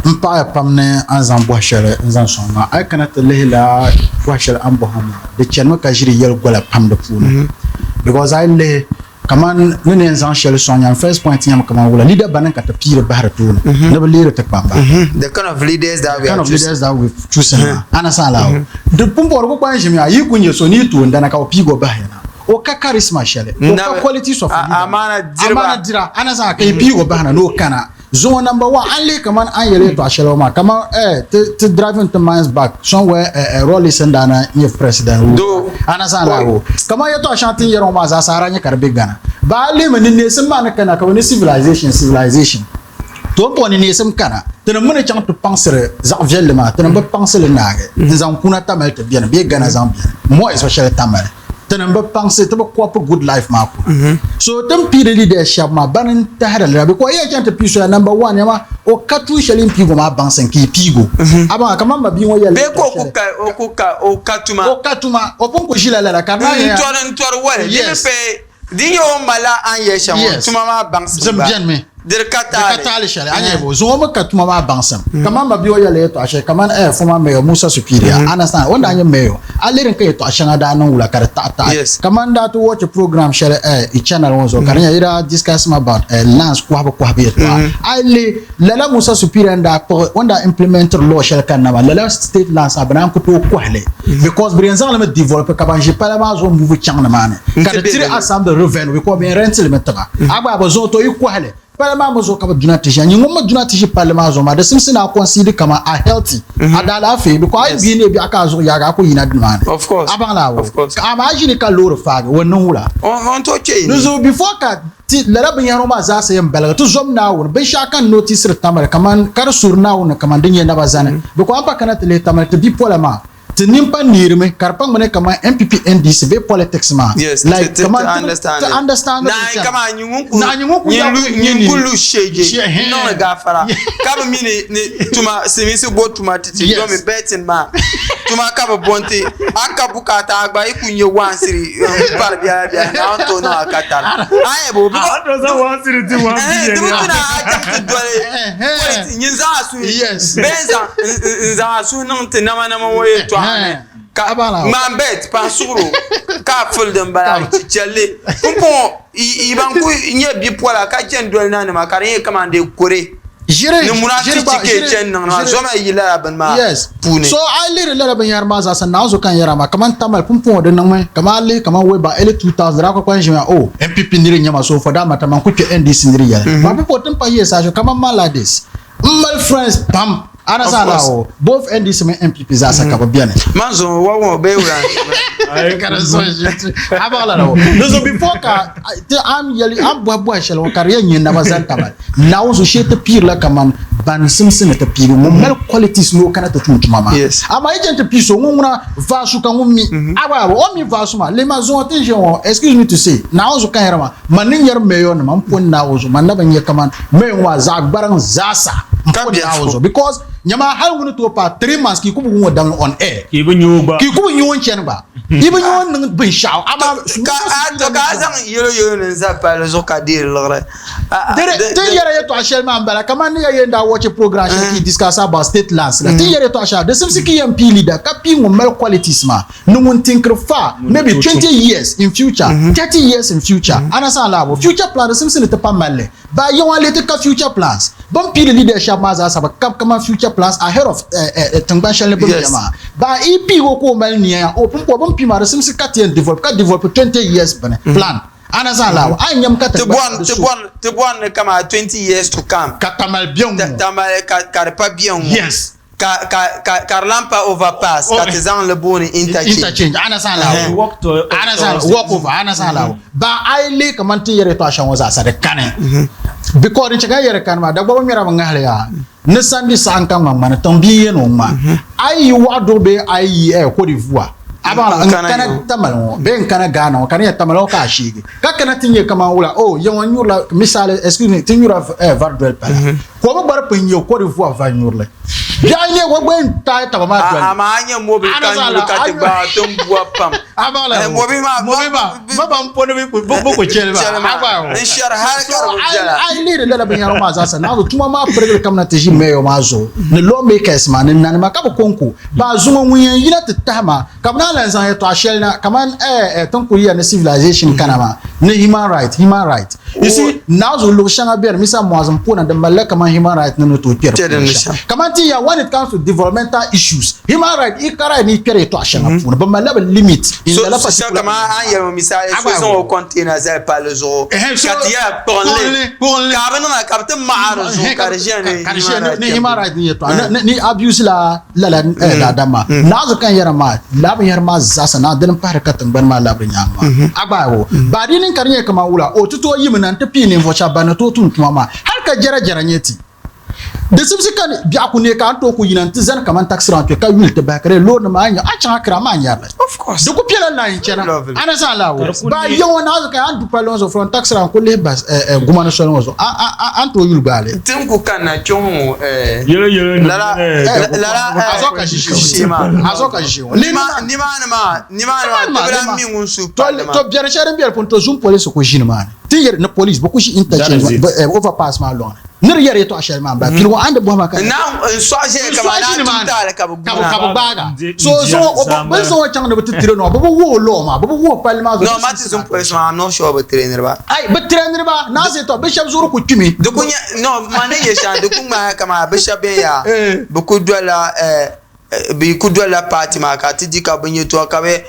M paɣiya pam ni a ni zaŋ bɔhi shɛli n-zaŋ sɔŋ ma. A yi kana ti lihi lala bɔhi shɛli a ni bɔhi ma maa, di chanimi ka ʒiri yɛligola pam di puuni. Because a yi lihi kaman ni ni yɛn zaŋ shɛli sɔŋ nyam, first point nyɛmi kaman wula, leader bani ka ti piiri bahiri tooni ni bɛ leeri ti kpamba. The kind of leaders that we are choosing. The kind of leaders that we choosing maa. A na saɣi lala? Di pumpɔŋɔ di ku kpaŋ ʒimi a yi ku nya so ni yi toondana ka bɛ piigi o bahi ya na. O ka charisma shɛli, o ka qualities of a leader. Amaana dira. A na saɣi ka yi piigi o bahina ni o kana. Zuŋɔ number one, a ni lihi kaman a ni yɛli yɛtɔɣa shɛli ŋɔ maa, kaman eh, ti, ti driving ti minds back somewhere eh, eh, Rawlings n daa na nyɛ president Doo. A na saɣi laa o. Kaman yɛtɔɣa shɛŋa ti ni yɛri ŋɔ maa zaa sa, a daa nya ka di be Ghana. Ba a lihimi ni neesim maa ni kana ka bɛ ni civilization, civilization. To m-bɔŋɔ ni neesim kana, tinim mi ni chaŋ ti paŋsiri zaɣ viɛlli maa, tinim bi paŋsi li naagi n-zaŋ kuna Tamale ti beni bee Ghana zaŋ beni, more especially Tamale. Tinim bi paŋsi, ti bi copy good life maa kuna. So ti ni piiri leaders shɛba maa, bani n-tahiri li la because yi yɛn chaŋ ti pii soya, number one, nyama o ka tuun shɛli yi ni piigi o maa baŋsim ka yi piigi o. A baŋ a kaman ma bia ŋɔ yɛlila Bee ka o ku ka, o ku ka, o ka tuma. O ka tuma, o pun ku ʒila lala ka di naan yɛn ya. N-tɔri, n-tɔri wali. Di mi pay Di nyɛ o ni malila a ni yɛli shɛm ŋɔ tuma maa baŋsim gba, di di ka taali. Di ka taali shɛli, a nyɛ bɔ? Zuŋɔ mi ka tuma maa baŋsim. Kaman ma bia o yɛlila yɛtɔɣa shɛli kaman eh former mayor Musa Superior, understand, o ni daa nyɛ mayor, a lihiri ka yɛtɔɣa shɛŋa daa niŋ wula ka di taɣi taɣi. Kaman daa ti watch program shɛli eh i channel ŋɔ zuɣu ka di nyɛ yi daa discuss mi about eh lands kɔhibu kɔhibu yɛtɔɣa. A yi lihi Lala Musa Superior n daa kpuɣi o ni daa implementiri law shɛli kanna maa, lala state lands maa bɛ naan ku tooi kɔhi li because bɛ yɛn zaŋ li mi develop ka ban ʒi pala maa zuɣu move chaŋ ni maa ni ka di tiri assembly revenue because bɛ yɛn rent li mi tiba. A gba bɛ zuɣu to yi kɔhi li pala maa mi zuɣu ka bɛ duna ti ʒiya. Nyin ŋun mi duna ti ʒi palli maa zuɣu maa di simsi ni a concede kaman a healthy a daalaafee because a yi bia neei biɛɣu ka a zuɣu yaagi a ku yina ni maa ni. A baŋ la a Amaa a ʒini ka loori faagi o niŋ wula? Di zuɣu before ka Ti lala binyɛhiri ŋɔ maa zaasa yɛn baligi ti zom Naawuni. Binshɛɣu ka n notisiri Tamale kaman ka di suhiri Naawuni ni kaman di nyɛ naba zani. Bɛ ko a ni pa kana ti lihi Tamale ti bipola maa, ti nini pa neerimi ka di pa ŋmani kaman NPP NDC bee politics maa. Yes, Like ti, kaman ti ti bi understand ti it. understand Naai di chana. kaman nyin ŋun ku Naai nyin ŋun ku nyin ya lu ku nyɛ nyin ni ku lu sheje She, n niŋdi gaafara ka bi mi ni ni tuma silimiinsi bo tuma ti ti Yes. domi betting maa tuma ka bi bo n-ti a ka bukaata a gba yi ku nyɛ waansiri n pari biɛla biɛla Naawuni tooi niŋ a ka tari a yɛ bo A to zaŋ waansiri ti waan di billion bi ya. tuna a chaŋ ti doli politi nyin zaŋ a suhi Yes. bee n zaŋ n zaŋ a suhi niŋ ti nama nama ŋɔ yɛltɔɣa ni ka ŋmaan bet pahi suɣuro ka a fuli din bala chɛlli pumpɔŋɔ yi ban ku nyɛ bipola ka chɛni doli nanima ka di nyɛ kamani dee kore Ʒiri, ni ʒiri munaafichi gba, ka yi ʒiri, chɛni niŋdi maa ʒiri. zoma yi lala bini maa Yes. puuni. So a yi lihiri lala binyɛhiri maa zaasa naanzu ka n yɛra maa kaman Tamale pumpɔŋɔ di niŋmi kaman a lihi kaman way back early 2000 daa kuli kpaŋ ʒimiya oh NPP niri n-nyɛ ma so for that matter man ku kpe NDC niri yɛli but pumpɔŋɔ ti ni pahi yɛ saha shɛli kaman man like this m mali friends pam a na Of saha laa course. o both NDC mini NPP zaasa ka bɛ beni. Man zuŋɔ wa ŋɔ bee wula Ai, Ka di zuɣu ʒi a baŋ lala o. Di zuɣu before ka ti a ni yɛli a ni bɔhi bɔhi shɛli ŋɔ ka di yɛn nyɛ naba zani tabali. Naawuni zuɣu shee ti piirila kaman ban simsi ni ti piigi ŋun mali qualities ni o kana ti tum tuma maa. Yes. Amaa yi chani ti pii so ŋun ŋuna vaasu ka ŋun mi. A gba o mi vaasu maa lema zuŋɔ ti ni ʒiya ŋɔ excuse me to say Naawuni zuɣu ka n yɛri maa man ni nyari mayor nima n poni Naawuni zuɣu man na bi nya kaman mayor ŋɔ maa zaɣ gbariŋ zaasa n Ka poni biɛhigu. Naawuni zuɣu because nyama hali ŋuni tooi paai 3 months ka yi ku bi wum o damli on air Ka yi bi nya o gba. ka yi ku bi nya o ni chani gba. Yi bi nya o ni niŋ binshɛɣu amaa Ka a to ka a zaŋ yɛlo yɛlo ni n-za palli zuɣu ka deeri liɣiri. Ti yɛra yɛtɔɣa shɛli maa m-bala kaman ni ya yɛn daa watch program shɛli ka yi discuss about state lands la. Ti yɛra yɛtɔɣa shɛli di simsi ka yɛn pii leader ka pii ŋun mali qualities maa ni ŋun tinkiri far maybe 20 years in future, 30 years in future. Understand laa bo? Future plan di simsi ni ti pa mali li. Ba yaŋɔ lee ti ka future plans. Bɛ ni piiri leader shɛba maa zaa sa bi kabi kaman future plans ahead of tiŋgbani shɛli ni bɛ ni be maa. Ba yi piigi o ka o mali nia ya, o pumpɔŋɔ bɛ ni pii maa di simsi ka ti yɛn develop ka develop 20 years bini plan. A na zaŋ laawa, a ni nyam ka Ti tiŋgbani bɔri di ti so. bɔri ti bɔri ni kaman 20 years to come. Ka Tamale be ŋ-ŋɔ. Tamale ka ka di pa be ŋ-ŋɔ. Yes. Ka ka ka ka di lahi pa overpass ka ti zaŋ li booni interchange. Interchange, a na zaŋ laawa. Walk to A na zaŋ walk over, a na zaŋ laawa. Ba a yi lihi kaman ti ni yɛri yɛtɔɣa shɛm ŋɔ zaasa di kani. Because din chɛ ka n yɛri kani maa, Dagbamba ŋmɛra bi ŋahili yaa. Ni sandi saɣim ka ŋma ŋmani, tiŋ bia n-yɛn o ŋma. A yi yi Waɣiduɣu bee a yi yi eh, Cote d'Ivoire. A baŋla n kana Tamale ŋɔ bee n kana Ghana ŋɔ ka di nyɛ Tamale ŋɔ ka a sheegi ka kana ti nyɛ kaman wula oh ya ŋɔ nyurila misali excuse me ti nyura eh, vari doli pala mhm. ka o mi gba di pun nyɛ Cote d'Ivoire vari nyurili biɛɣu nyɛ o gba yɛn taai taba maa doli amaa a nyɛ mobili ka nyuri ka ti gbaai ti ni bua pam a baŋla eh, mobili maa mobili maa ba ban poni bi ku chɛli maa n shɛri hali ka di bi biɛla a yi lihiri lala binyɛra maa zaa sa naanzu tuma maa pirigili kamina ti ʒi mayor maa zuɣu ni lawmakers maa ni nanima ka bi konko Ba zuŋɔ ŋun yɛn yina ti tahi ma ka bɛ naan lan zaŋ yɛtɔɣa shɛli na kaman eh eh tin kuli ya ni civilization kana maa ni human right human right you see naazu luɣ shɛŋa beni misa Muazzam puuni din malila kaman human right ni ni tooi kpɛri puuni shɛm kaman ti ya when it comes to developmental issues human right i ka right ni i kpɛri yɛtɔɣa shɛŋa puuni bɛ malila bɛ limit in lala particular kaman a ni yɛli ŋɔ misali so zaŋ o container zali palli zuɣu ka ti yɛla kpuɣinli ka a bi niŋ ka bɛ ti maɣa di zuɣu ka di ʒiya ni human right ni yɛtɔɣa ni abuse la lala eh, daadam maa naɣizi ka n yɛra maa laa binyɛhiri maa zaasa naa dini m-pahiri ka tiŋgbani maa labiri nyaaŋa maa a gbaai o ba di niŋ ka di nyɛ kaman wula o ti tooi yimi na nti pii ninvuɣ shɛba ban ni tooi tum tuma maa hali ka jɛrajɛra nyɛ ti di simsi ka biɛɣu ku neei ka a ni tooi ku yina nti zani kaman taxi rank kpe ka yuli ti bahi ka di loorinima maa a nya a chaŋ Accra maa nyari li di ku piɛla line chana a ni zaŋ laa o ba yiŋɔ naɣizi ka a ni du palli ŋɔ zuɣu from taxi rank ku lihi bahi eh, eh, Gumani soli ŋɔ zuɣu a ni tooi yuli gbaai li. Ti ni ku kanna kpe ŋɔ eh, Yɛlo yɛlo nim lala lala a zuɣu ka ʒi shee maa a zuɣu ka ʒi ŋɔ nimaani maa nimaani maa ti bi lahi mi ŋun su palli maa to biɛri shɛli din bɛ di puuni to zum polisi ku ʒi nimaani ti yɛri ni police bi ku ʒi interchange overpass maa loŋni ni di yɛri yɛtɔɣa shɛli maa m-bala piligu a ni di bɔhi ma ka n sɔɣi ʒiya kamani a tum taali ka bi guuna ka bi gbaaga so zaŋ o bɛ ni zaŋ o chaŋ ni bi ti train o bɛ bi wuhi o law maa bɛ bi wuhi o palli maa zuɣu no ma ti zum polisi maa I'm not sure bi train ba ai bi train ba naa zai to bɛ shɛba zuɣuri ku kpimi di ku nyɛ no ma ni yɛ shɛŋa di ku ŋmaaya kamani bɛ shɛba bɛn yaa bɛ ku dolila bɛ ku dolila paati maa ka ti di ka bɛ nyɛ to ka bɛ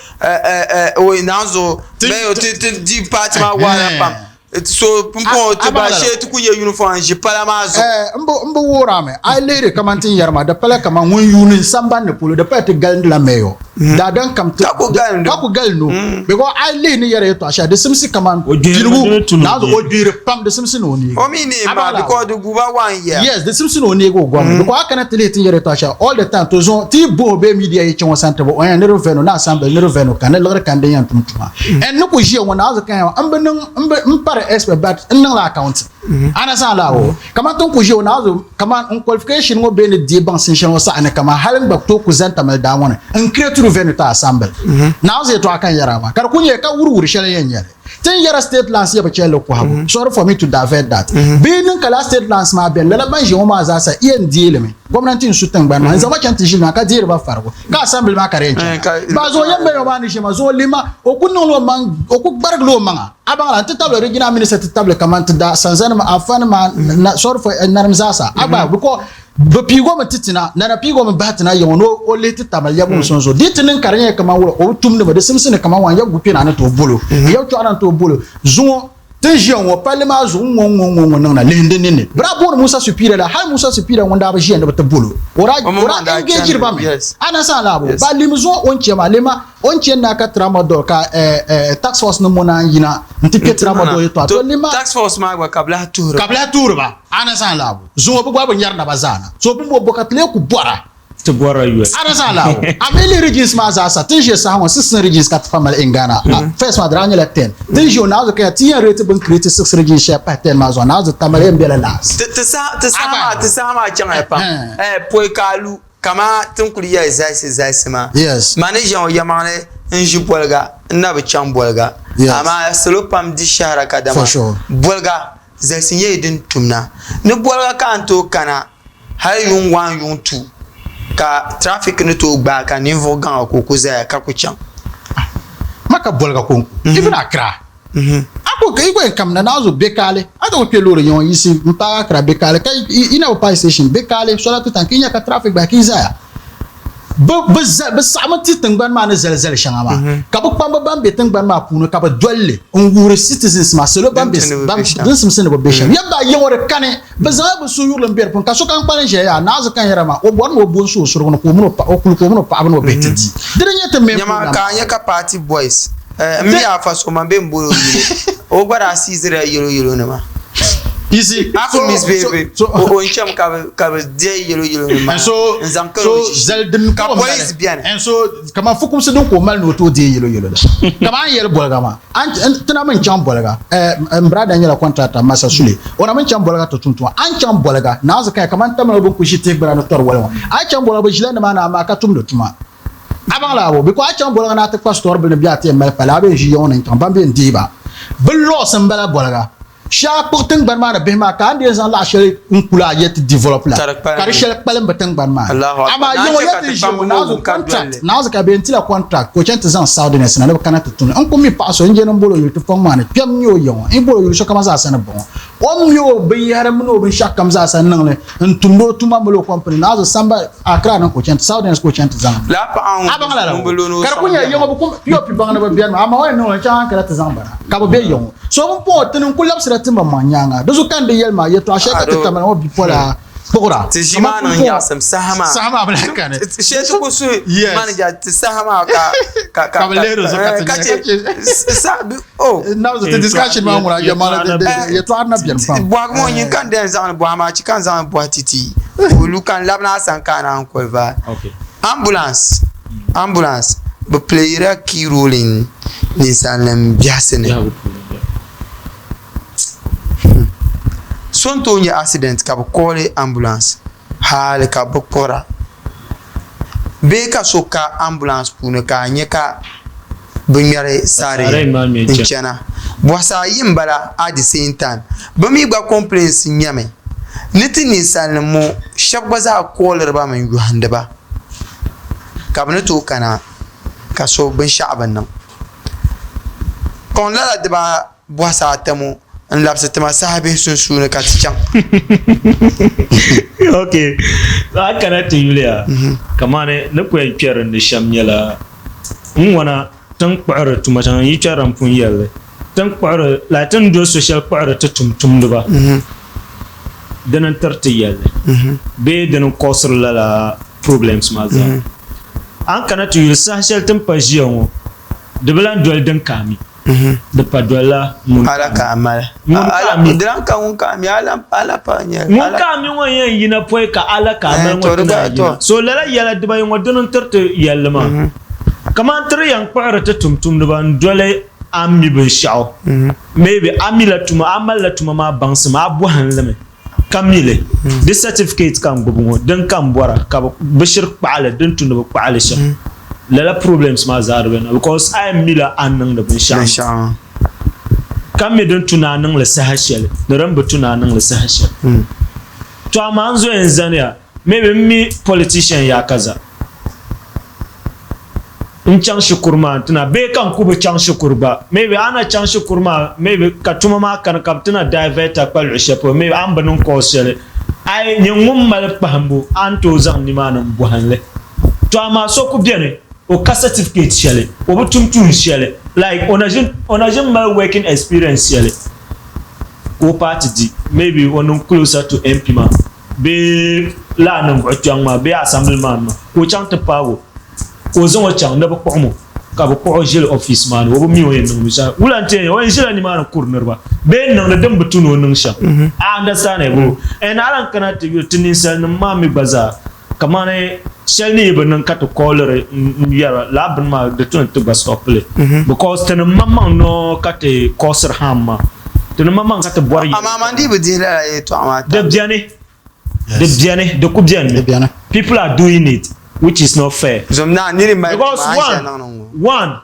naan zuɣu bɛ ti di paati maa wahala pam So pumpɔŋɔ ti ba shee ti ku ye uniform n-ʒi pala maa zuɣu. Eh, m bi wuhiri a mi, a yi lihiri kaman ti ni yɛri maa, di pala kaman ŋun yuuni samban ni polo, di pala ti galindila mayor. Daadam kam ti, Ka ku galindi o. Ka ku galindi o. Because a yi lihi ni yɛri yɛtɔɣa shɛli, di simsi kaman O gbihirimi piligu, di ni tu ni o naanzu neegi. o gbihiri pam, di simsi ni o neegi. O mi neei A maa baŋ laa? because di guuba one year. Yes, di simsi ni o neegi o gɔrimi. Because a kana ti lihi ti ni yɛri yɛtɔɣa shɛli all the time, to zuɣu ti yi bohi o bee media yi chaŋ o sani ti bi o yɛn ni revenue ni assembly ni revenue ka ni liɣiri kani din yɛn tum tuma. And ni ku ʒiya ŋɔ naanzu ka yɛn m bi niŋ M bi m pari expert but n niŋla accounting. A na saŋ laa o. Kaman ti ni ku ʒiya o naanzu kaman n qualification ŋɔ bee ni deei baŋsim shɛli ŋɔ saha ni kaman hali n gba ku tooi ku zani Tamale daa ŋɔ ni n create revenue ti assembly. Naanzu yɛtɔɣa ka n yɛra maa ka di ku nyɛla ka wuriwuri shɛli n yɛn nyɛli. Ti ni yɛra state lands yɛ bi chɛli li kɔhibu. Sorry for me to divert that. Bee niŋ ka lala state lands maa beni lala ban ʒiya ŋɔ maa zaasa yɛn deei li mi. Gomnanti n su tiŋgbani maa n zaŋ ba chaŋ ti ʒili maa ka deeri ba farigu. Ka assembly maa ka di yɛn chana. Ba zuɣu yɛn mali o maa ni ʒe ma zuɣu lima o ku niŋla o maŋ o ku gbarigila o maŋa a baŋ la n ti tabili regional minister ti tabili kaman ti da sanzanima afanima na sorry for nanim zaasa a gba because bi piigo mi ti tina nana piigo mi bahi tina yaŋɔ ni o lihi ti tamali yɛbu mi sunsuuni di ti niŋ ka di nyɛla kaman wula o bi tumdi mi di simsi ni kaman wan yɛbu gu kpɛna ni tooi bolo yɛbu chɔɣu na ni tooi bolo zuŋɔ Ti ni ʒiya ŋɔ, palli maa zuɣu ŋ-ŋɔ ŋ-ŋɔ ŋ-ŋɔ ŋ-ŋɔ niŋ na lihim di ninni. Bɛ daa booni Musa Supira la, hal Musa Supira ŋun daa bi ʒiya ni bɛ ti bol o, o daa o daa engage ba mi. A na saha laa bo? Ba lihimi zuŋɔ o ni chɛ maa, lihima o ni chɛ n-daa ka tramadol ka task force nim ŋɔ naan yina nti kpe tramadol yɛtɔɣa. To lihima. Task force maa gba ka bɛ lahi tuhiri ba. Ka bɛ lahi tuhiri ba. A na saha laa bo? Zuŋɔ bɛ gba bi nyari naba zaa na. So bɛ ni bo bɔ ka ti lee ku bɔra. Ti bɔrila yoli. A di zaa laa o. A mi lihi regions maa zaa sa, ti ni ʒe saha ŋɔ 16 regions ka ti pa mali in Ghana. First maa di daa nyɛla 10. Ti ni ʒe o naanzu ka ti yɛn rate bini create 6 regions shɛli pahi 10 maa zuɣu naanzu Tamale yɛn bela last. Ti saha ti saha maa ti saha maa chaŋya pam. Eh pɔi ka a lu kaman ti ni kuli yɛli zalisi zalisi maa. Yes. Ma ni ʒe ŋɔ yɛlimaŋli n ʒi Boliga n na bi chaŋ Boliga. Yes. Amaa salo pam di shɛhira kadama For sure. Boliga zalisi nyɛla din tumna. Ni Boliga ka a ni tooi kana hali yuŋ waan yuŋ tu ka traffic ni tooi gbaai ka ninvuɣ gaŋa ka o ku zaya ka ku chaŋ. Maka boliga konko, even Accra. A ku yi gba yɛn kamina naanzu Bekaali, a ti ku kpe loori yiŋɔ yiɣisi m-paai Accra Bekaali ka yi na bi paai station Bekaali sola ti tan ka yi nya ka traffic bahi ka yi zaya. Bɛ bɛ saɣimi ti tiŋgbani maa ni zali zali shɛŋa maa, ka bɛ kpamba ban be tiŋgbani maa puuni ka bɛ doli li n-wuhiri citizens maa, salo ban be din simsi ni bɛ be shɛm. Yɛm baa yiŋɔ di kani, bɛ zaŋla bɛ suhuyurili m-be di puuni, ka sokam kpalim ʒiya yaa, Naɣizi ka n yɛra maa, o bɔri ni o bo n-su o surugu ni ka o mini o kuli ka o mini o paɣaba ni o bihi ti di. Di di nyɛ ti main Nyama program ka maa. a nya ka party boys m mi afa so man bee m-boli o yuli, o gba daa siizirila yɛlo yɛlo nima. You see, A ku misbehave so, o n chami ka bi ka bi deei yellow yellow nim maa and so n zaŋ so kari o ʒishi zali din ka ka o mali police beni. and so kaman fukumsi din ka o mali ni o tooi deei yellow yellow la kaman a ni yɛli boliga maa a ni ti na mi n-chaŋ boliga eh, n brother nyɛla contractor Masa Sule o na mi n-chaŋ boliga ti tum tuma a ni chaŋ boliga naanzu kaya kaman tamila bɛ ni kuli ʒi tihi gbuna ni tɔri wali ŋɔ a yi chaŋ boliga bɛ ʒila nimaani amaa ka tumdi tuma A baŋ la bo? Because a chaŋ boliga ni a ti kpa store bili ni bɛ a ti yɛn mali pali a bee n-ʒi yiŋ ni n-chaŋ ban bɛ n-deei ba. Bɛ laws m-bala boliga. Shee a kpuɣi tiŋgbani maa ni bihi maa ka a ni di yɛn zaŋ laɣ shɛli n-kuli a yɛ ti develop la Ka di ka di shɛli kpalim bɛ tiŋgbani maa ni. Allahu Akbar. Amaa Naan yiŋɔ chɛ yɛ ka ti ti ʒi kpamba ŋɔ ŋɔ naanzu wum ka contract doli li. naanzu ka bɛ yɛn tila contract ka o chaŋ ti zaŋ Southerners na ni bɛ kana ti tum li. N ku mi paɣa so n je ni m-boli o yuli ti fɔŋ maa ni kpɛm n-nyɛ o yiŋɔ n yi boli o yuli sokam zaa sa ni bɔŋɔ. O ni mi o binyɛhiri mini o binshɛɣu kam zaa sa niŋ li n-tumdi o tuma mali o company naanzu samba Accra ni ka o chaŋ ti Southerners ka o chaŋ ti zaŋ li. Lala paɣa A baŋ lala ŋun bi ŋɔ? loni o Ka di sɔŋ ku nyɛla biɛhigu. yiŋɔ bi ku POP baŋ ni bi beni maa amaa o yɛn niŋ li n-chaŋ Ankara ti zaŋ ba na ka bi be yiŋɔ. So pumpɔŋɔ ti ni n-ku labisira ti maŋmaŋ nyaaŋa. Di zuɣu ka n di yɛli ma yɛtɔɣ shɛli ka ti Tamale ŋɔ bipola kpuɣira. Ti ʒi maa Amaa niŋ pumpɔŋɔ nyaɣisim saha maa. Saha maa bi lahi kani. Shee ti ku suhi Yes. manager ti saha maa ka ka Ka bi lihiri zuɣu ka ti ka nya chɛ ka chɛ. sa bi oh. Nabzi ti discussion maa ŋuna yɛmaŋli yɛtɔɣa na beni pam. Bɔhigu ŋɔ nyin ka n dɛn zaŋ li bɔhi amaa chi ka n zaŋ li bɔhi ti ti ka o lu ka n labina a sani ka a naan qualify. Ambulance ambulance bi playila key role in ninsalinima biɛhisi ni. So n tooi nyɛ accident ka bi call ambulance hali ka bi kpuɣira bee ka so ka ambulance puuni ka a nyɛ ka bi ŋmɛri saarɛn n chɛna bɔhisi ayi n bala at the same time bi mii gba complaints nyɛmi ni ti ninsal nim ŋɔ shab gba zaa kooliri ba mi n yohandi ba ka bi ni tooi kana ka so binshaɣu bi niŋ kɔŋ lala dibaa Bɔhisi ata ŋɔ n-labisi ti ma saha bihi sunsuuni ka ti chaŋ. Ok, a kana ti yuliya, kamani ni ku yɛn kpɛri di ni shɛm nyɛla n ŋɔna ti ni kpuɣiri tuma shɛŋa, n yi kpɛrila n pun yɛli li, ti ni kpuɣiri like ti ni doli so shɛli kpuɣiri ti tumtumdiba dini n-tiri ti yɛlli bee dini n-kɔsiri lala problems maa zaa. A ni kana ti yuli saha shɛli ti ni pa ʒiya ŋɔ di bi lahi doli din ka a mi. Di pa dolila ŋun Ala ka a mali. Ŋun ka a mi. Di lan ka ŋun ka a mi, ala pa n-nyɛ. Ŋun ka a mi ŋɔ yɛn yina pɔi ka ala ka a mali ŋɔ ti naan yina. So lala yɛla dibayi ŋɔ dini n-tiri ti yɛlli maa. Kaman ti di yɛn kpuɣiri ti tumtumdiba n-doli a ni mi binshɛɣu. Maybe a mila tuma, a malila tuma maa baŋsim, a bɔhim li mi. Ka mi li, di certificate ka n gbubi ŋɔ, din ka n bɔra ka bɛ shiri kpaɣi li, din tu ni bɛ kpaɣi li shɛm. Lala problems maa zaa di beni because a yɛn mi la a ni niŋdi binshɛɣu maa ka mi din tu ni a niŋ li saha shɛli ni din bi tu ni a niŋ li saha shɛli. To amaa n zo yɛn zaniya maybe m mi politician yaakaza. N chaŋ shikuru maa n-ti na bee ka n ku bi chaŋ shikuru gba maybe a na chaŋ shikuru maa maybe ka tuma maa kani ka bɛ ti na divert a kpa luɣ shɛli polo maybe a ni bi niŋ course shɛli a yi nyɛ ŋun mali kpahimbu a ni tooi zaŋ nimaani m-bɔhim li to amaa so ku beni o ka certificate shɛli o bi tum tuun shɛli like o na ʒin o na ʒin mali working experience shɛli ka o paai ti di maybe o niŋ closer to MP maa. Bee lala ninvuɣu kpɛŋ maa bee assembly man maa ka o chaŋ ti paagi o ka o zaŋ o chaŋ ni bɛ kpuɣim o ka bɛ kpuɣi o ʒili office maa ni o bi mi o yɛn niŋ binshɛɣu wula n-ti yɛn nyɛ o yɛn ʒila nimaani kuri niriba bee n-niŋdi din bi tu ni o niŋ shɛm I understand it bro and a lan kana ti yuli ti ninsalinima maa mi gba zaa Kamani shɛli ni yi bi niŋ ka ti kooliri n-yɛra lala bini maa di tu ni ti gba stop li because tinim maŋmaŋ noo ka ti koosiri harm maa. Tinim maŋmaŋ ka ti bɔri yɛli. Amaa man dii bi dihi lala yɛltɔɣa maa Di beni, di beni, di ku beni mi. People are doing it which is not fair. Zom naa niri mali Because tuma a ni one, shɛli niŋdi ŋ-ŋɔ. one,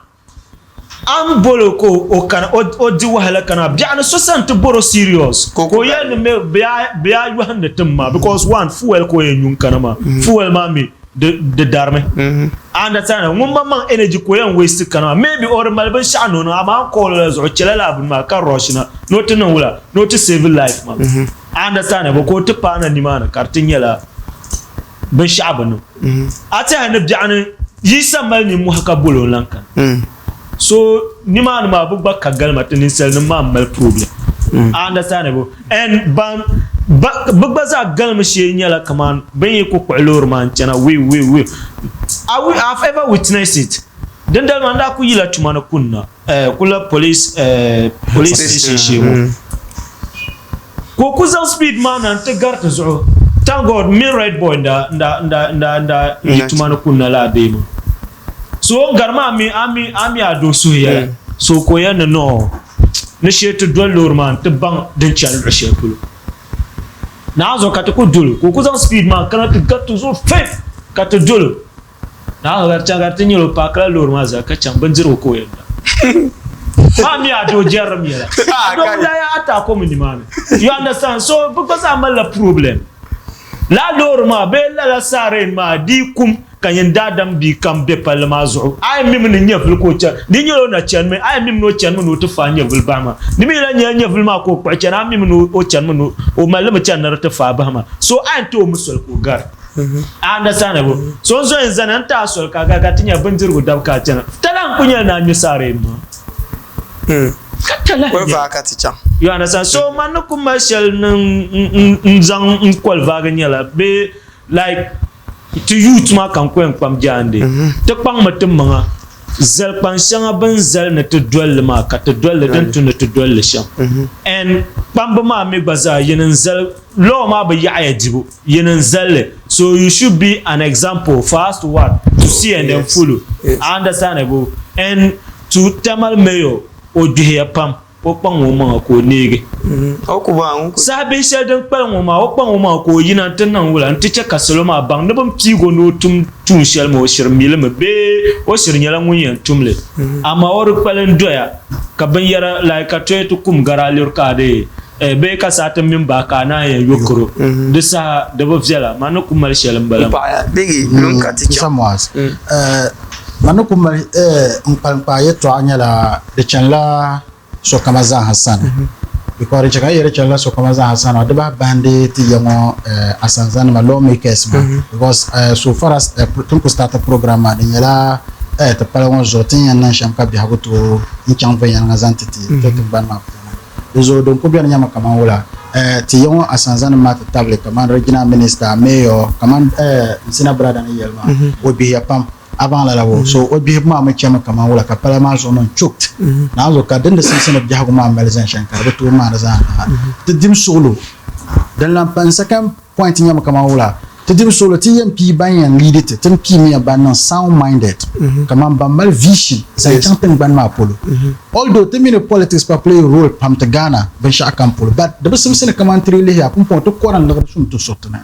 A ni bol o ka o kana o di wahala kana biɛɣuni so sani ti bɔr o serious ka o yɛli ni bɛ a yɔhindi tim maa because one fuel ka o yɛn nyu n-kana maa fuel maa mi di darimi a understand ŋun maŋmaŋ energy ka o yɛn waste kana maa maybe o di mali binshɛɣu ni o niŋ amaa a ni call o la zuɣu o chɛla lala bini maa ka rush na ni o ti niŋ wula ni o ti save life maa a understand ka o ti paana nimaani ka di ti nyɛla binshɛɣu bi niŋ. A tɛha ni biɛɣuni Yisa mali nimmohi ka bol o n-lan kani. So nimaani maa bɛ gba ka galima ti ninsalinim maa m-mali problem. A understand bo? And ban bɛ gba zaa galimi shee nyɛla kaman bɛ ni yi ku kpuɣi loori maa n-chana wii wii wii. I've ever witnessed it. Dindali maa n daa ku yila tuma ni kunna eh, kula police eh, police station shee ŋɔ. Ka o ku zaŋ speed maa na n-ti gari ti zuɣu. Thank God, m mini Red Boy n-daa, n-daa, n-daa, n-daa, n-daa yi tuma ni kunna laa dee maa. So o ni gari maa mi, a mi, a mi a doo suhu yɛla. So ka o yɛli ni noo, ni shee ti doli loori maa nti baŋ din chani luɣ shɛli polo. Naa zuɣu ka ti ku doli o, ka o ku zaŋ speed maa n-kana ti gari ti zuɣu fif! Ka ti doli o. Naa ka ti chaŋ ka ti nyɛla o paakila loori maa zaa ka chaŋ bindirigu ka o yɛn da. Maa mi a doo jɛrilim yɛla. A doo bi lahi attack o mi nimaani. You understand? So bɛ gba zaa malila problem. Lala loori maa bee lala siren maa dii kum ka nyin daadam bia kam be palli maa zuɣu a yɛn mimi ni nyɛvili ka o chani. Di nyɛla o na chanimi a yɛn mimi ni o chanimi ni o ti faai nyɛvili bahi maa. Di mi lahi nyɛla nyɛvili maa ka o kpuɣi chani a mimi ni o chanimi ni o malimi chani ni di ti faai bahi maa. So a yɛn ti o mi soli ka o gari. A understand bo? So n zo n zani n ti a soli ka a gari ka ti nya bindirigu dabu ka a chana. Talahi n ku nyɛli ni a nyu saareen maa. Ka talahi Kuli nyɛli. vaai ka ti chaŋ. You understand? So man ni ku mali shɛli ni n zaŋ n koli vaagi nyɛla bee like ti youth maa ka n ku yɛn kpam jaande. Ti kpaŋmi ti maŋa zalikpan shɛŋa bɛ ni zali ni ti doli li maa ka ti doli li din tu ni ti doli li shɛm. And kpamba maa mi gba zaa yini n zali law maa bi yaɣiya dibu yini n zali li so you should be an example for us to what to see and then follow. I understand bo and to Tamale mayor o gbihiya pam. O kpaŋ o maŋa ka o neegi. Saha bihi shɛli din kpalim ŋɔ maa, o kpaŋ o maŋa ka o yina nti niŋ wula nti chɛ ka salo maa baŋ ni bɛ ni piig o ni o tum tuun shɛli maa o shiri mi li mi bee o shiri nyɛla ŋun yɛn tum li. Amaa o di kpalim doya ka binyɛra like ka toya ti kum gari a liri ka a di bee ka saa ti mini bahi ka a naan yɛn yo karo. Di saha di bi viɛla. Man ni ku mali shɛli m-bala maa. Man ni ku mali n-kpalim kpaai yɛtɔɣa nyɛla di chanila sokama zaaha sani because di chɛ ka n yɛli di chanila sokama zaaha sani di bahi bahindi ti ya ŋɔ asanzanima lawmakers maa because so far as ti ni ku start program maa di nyɛla ti pala ŋɔ zuɣu ti ni yɛn niŋ shɛm ka biɛhigu tooi n chaŋ viɛnyɛliŋga zaŋ ti ti tiŋgbani maa puuni. Di zuɣu din ku beni nyɛmi kaman wula ti ya ŋɔ asanzanima maa ti tabili kaman regional minister, mayor kaman n senior brother ni yɛli maa o gbihiya pam. A baŋ lala bɔ? So o bihibu maa mi chami kaman wula ka pala maa zuɣu niŋ choked. Naanzuɣu ka din di simsi ni biɛhigu maa mali zani shɛm ka di bi tooi maani zaa naai. Ti dim suɣilo. Din lan pahi, n second point nyɛmi kaman wula, ti dim suɣilo ti yɛn pii ban yɛn lead ti, ti ni piimiya ban niŋ sound minded kaman ban mali vision zaŋ chaŋ tiŋgbani maa polo. Although ti mi ni politics pa play role pam ti Ghana binshɛɣu kam polo but di bi simsi ni kaman ti di lihiya pumpɔŋɔ ti kɔri n-liɣiri sum ti suriti ni.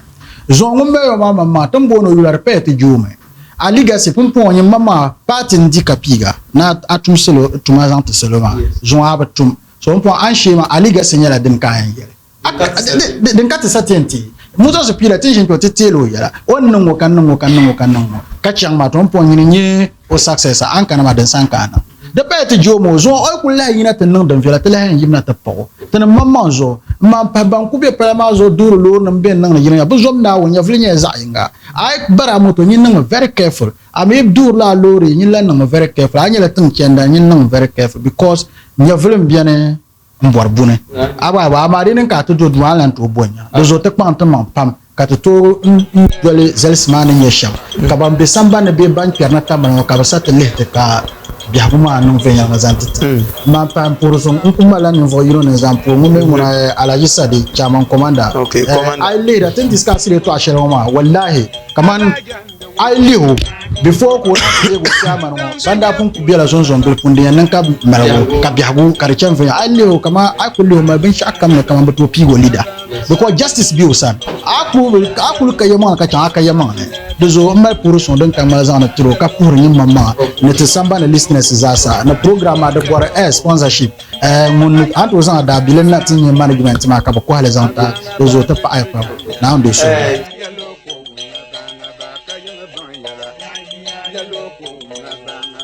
Zuɣu ŋun mali o maa maŋmaŋa ti ni booni o yuli la di paya ti joomi. A legacy pumpɔŋɔ nyin maŋmaŋa party n-di ka piiga ni a tum salo tuma zaŋ ti salo maa zuŋɔ a bi tum so pumpɔŋɔ a ni shee maa a legacy nyɛla dini ka a yɛn yɛli din ka ti sa ti yɛn ti Moses piila ti ni ʒini kpɛ ti teeli o yɛla o ni niŋ ŋɔ ka niŋ ŋɔ ka niŋ ŋɔ ka niŋ ŋɔ ka chaŋ maa to pumpɔŋɔ nyini n-nyɛ o successor a ni kana maa din sa n-ka a niŋ Di paya ti je o ma o zuɣu, o yi kuli lahi yina ti niŋ din viɛla, ti lahi yɛn yimina ti paɣ o. Ti ni maŋmaŋ zuɣu, m-maan pahi ban ku be pala maa zuɣu duhiri loorinima bɛ ni niŋdi yiriŋ ya. Bɛ zom Naawuni, nyɛvili nyɛla zaɣ yiŋga. A yi bari a moto, nyin niŋmi very careful. A mi yi duhirila a loori, nyin lahi niŋmi very careful. A yi nyɛla tiŋ chɛnda, nyin niŋmi very careful because nyɛvili m-beni m-bɔri buni. A gba amaa di niŋ ka a ti do duu, a ni lahi tooi bo n-nya. Di zuɣu ti kpaŋ ti maŋ pam ka ti tooi doli zalisi maa ni nyɛ shɛm, ka ban be sambani ni bee ban kpɛri na tambani ŋɔ ka bɛ sa ti lihi ti ka biɛhigu maa niŋ viɛnyɛliŋga zaŋ ti ti. Maan pahi m-puhiri zuŋ, n ku malila ninvuɣ yino ni n zaŋ puhi ŋun mi ŋuna Alhaji Sadi, Chairman Commander. A yi lihira ti ni discuss yɛltɔɣa shɛli ŋɔ maa, wallahi kaman A yi lihi o, before ka o daa ti deegi o chairman ŋɔ, ban daa pun ku bela zonzon gili pun din yɛn niŋ ka maligu ka biɛhigu ka di chani viɛnyɛla. A yi lihi o kaman a yi kuli lihi o mali binshɛɣu kam ni kaman bɛ tooi piigi o leader because justice be o sani. A kuli a kuli ka yɛlimaŋli ka chaŋ a ka yɛlimaŋli ni. Di zuɣu m mali puhiri suŋ din ka ŋmali zaŋdi tiri o ka puhiri nyin maŋmaŋa ni ti sambani listeners zaasa ni program maa di bɔri eh sponsorship eh ŋun a ni tooi zaŋ a daabilim na ti nyɛ management maa ka bɛ kɔhi li zaŋ ti a. Di zuɣu ti paɣiya pam. Naawuni deei suhudoo.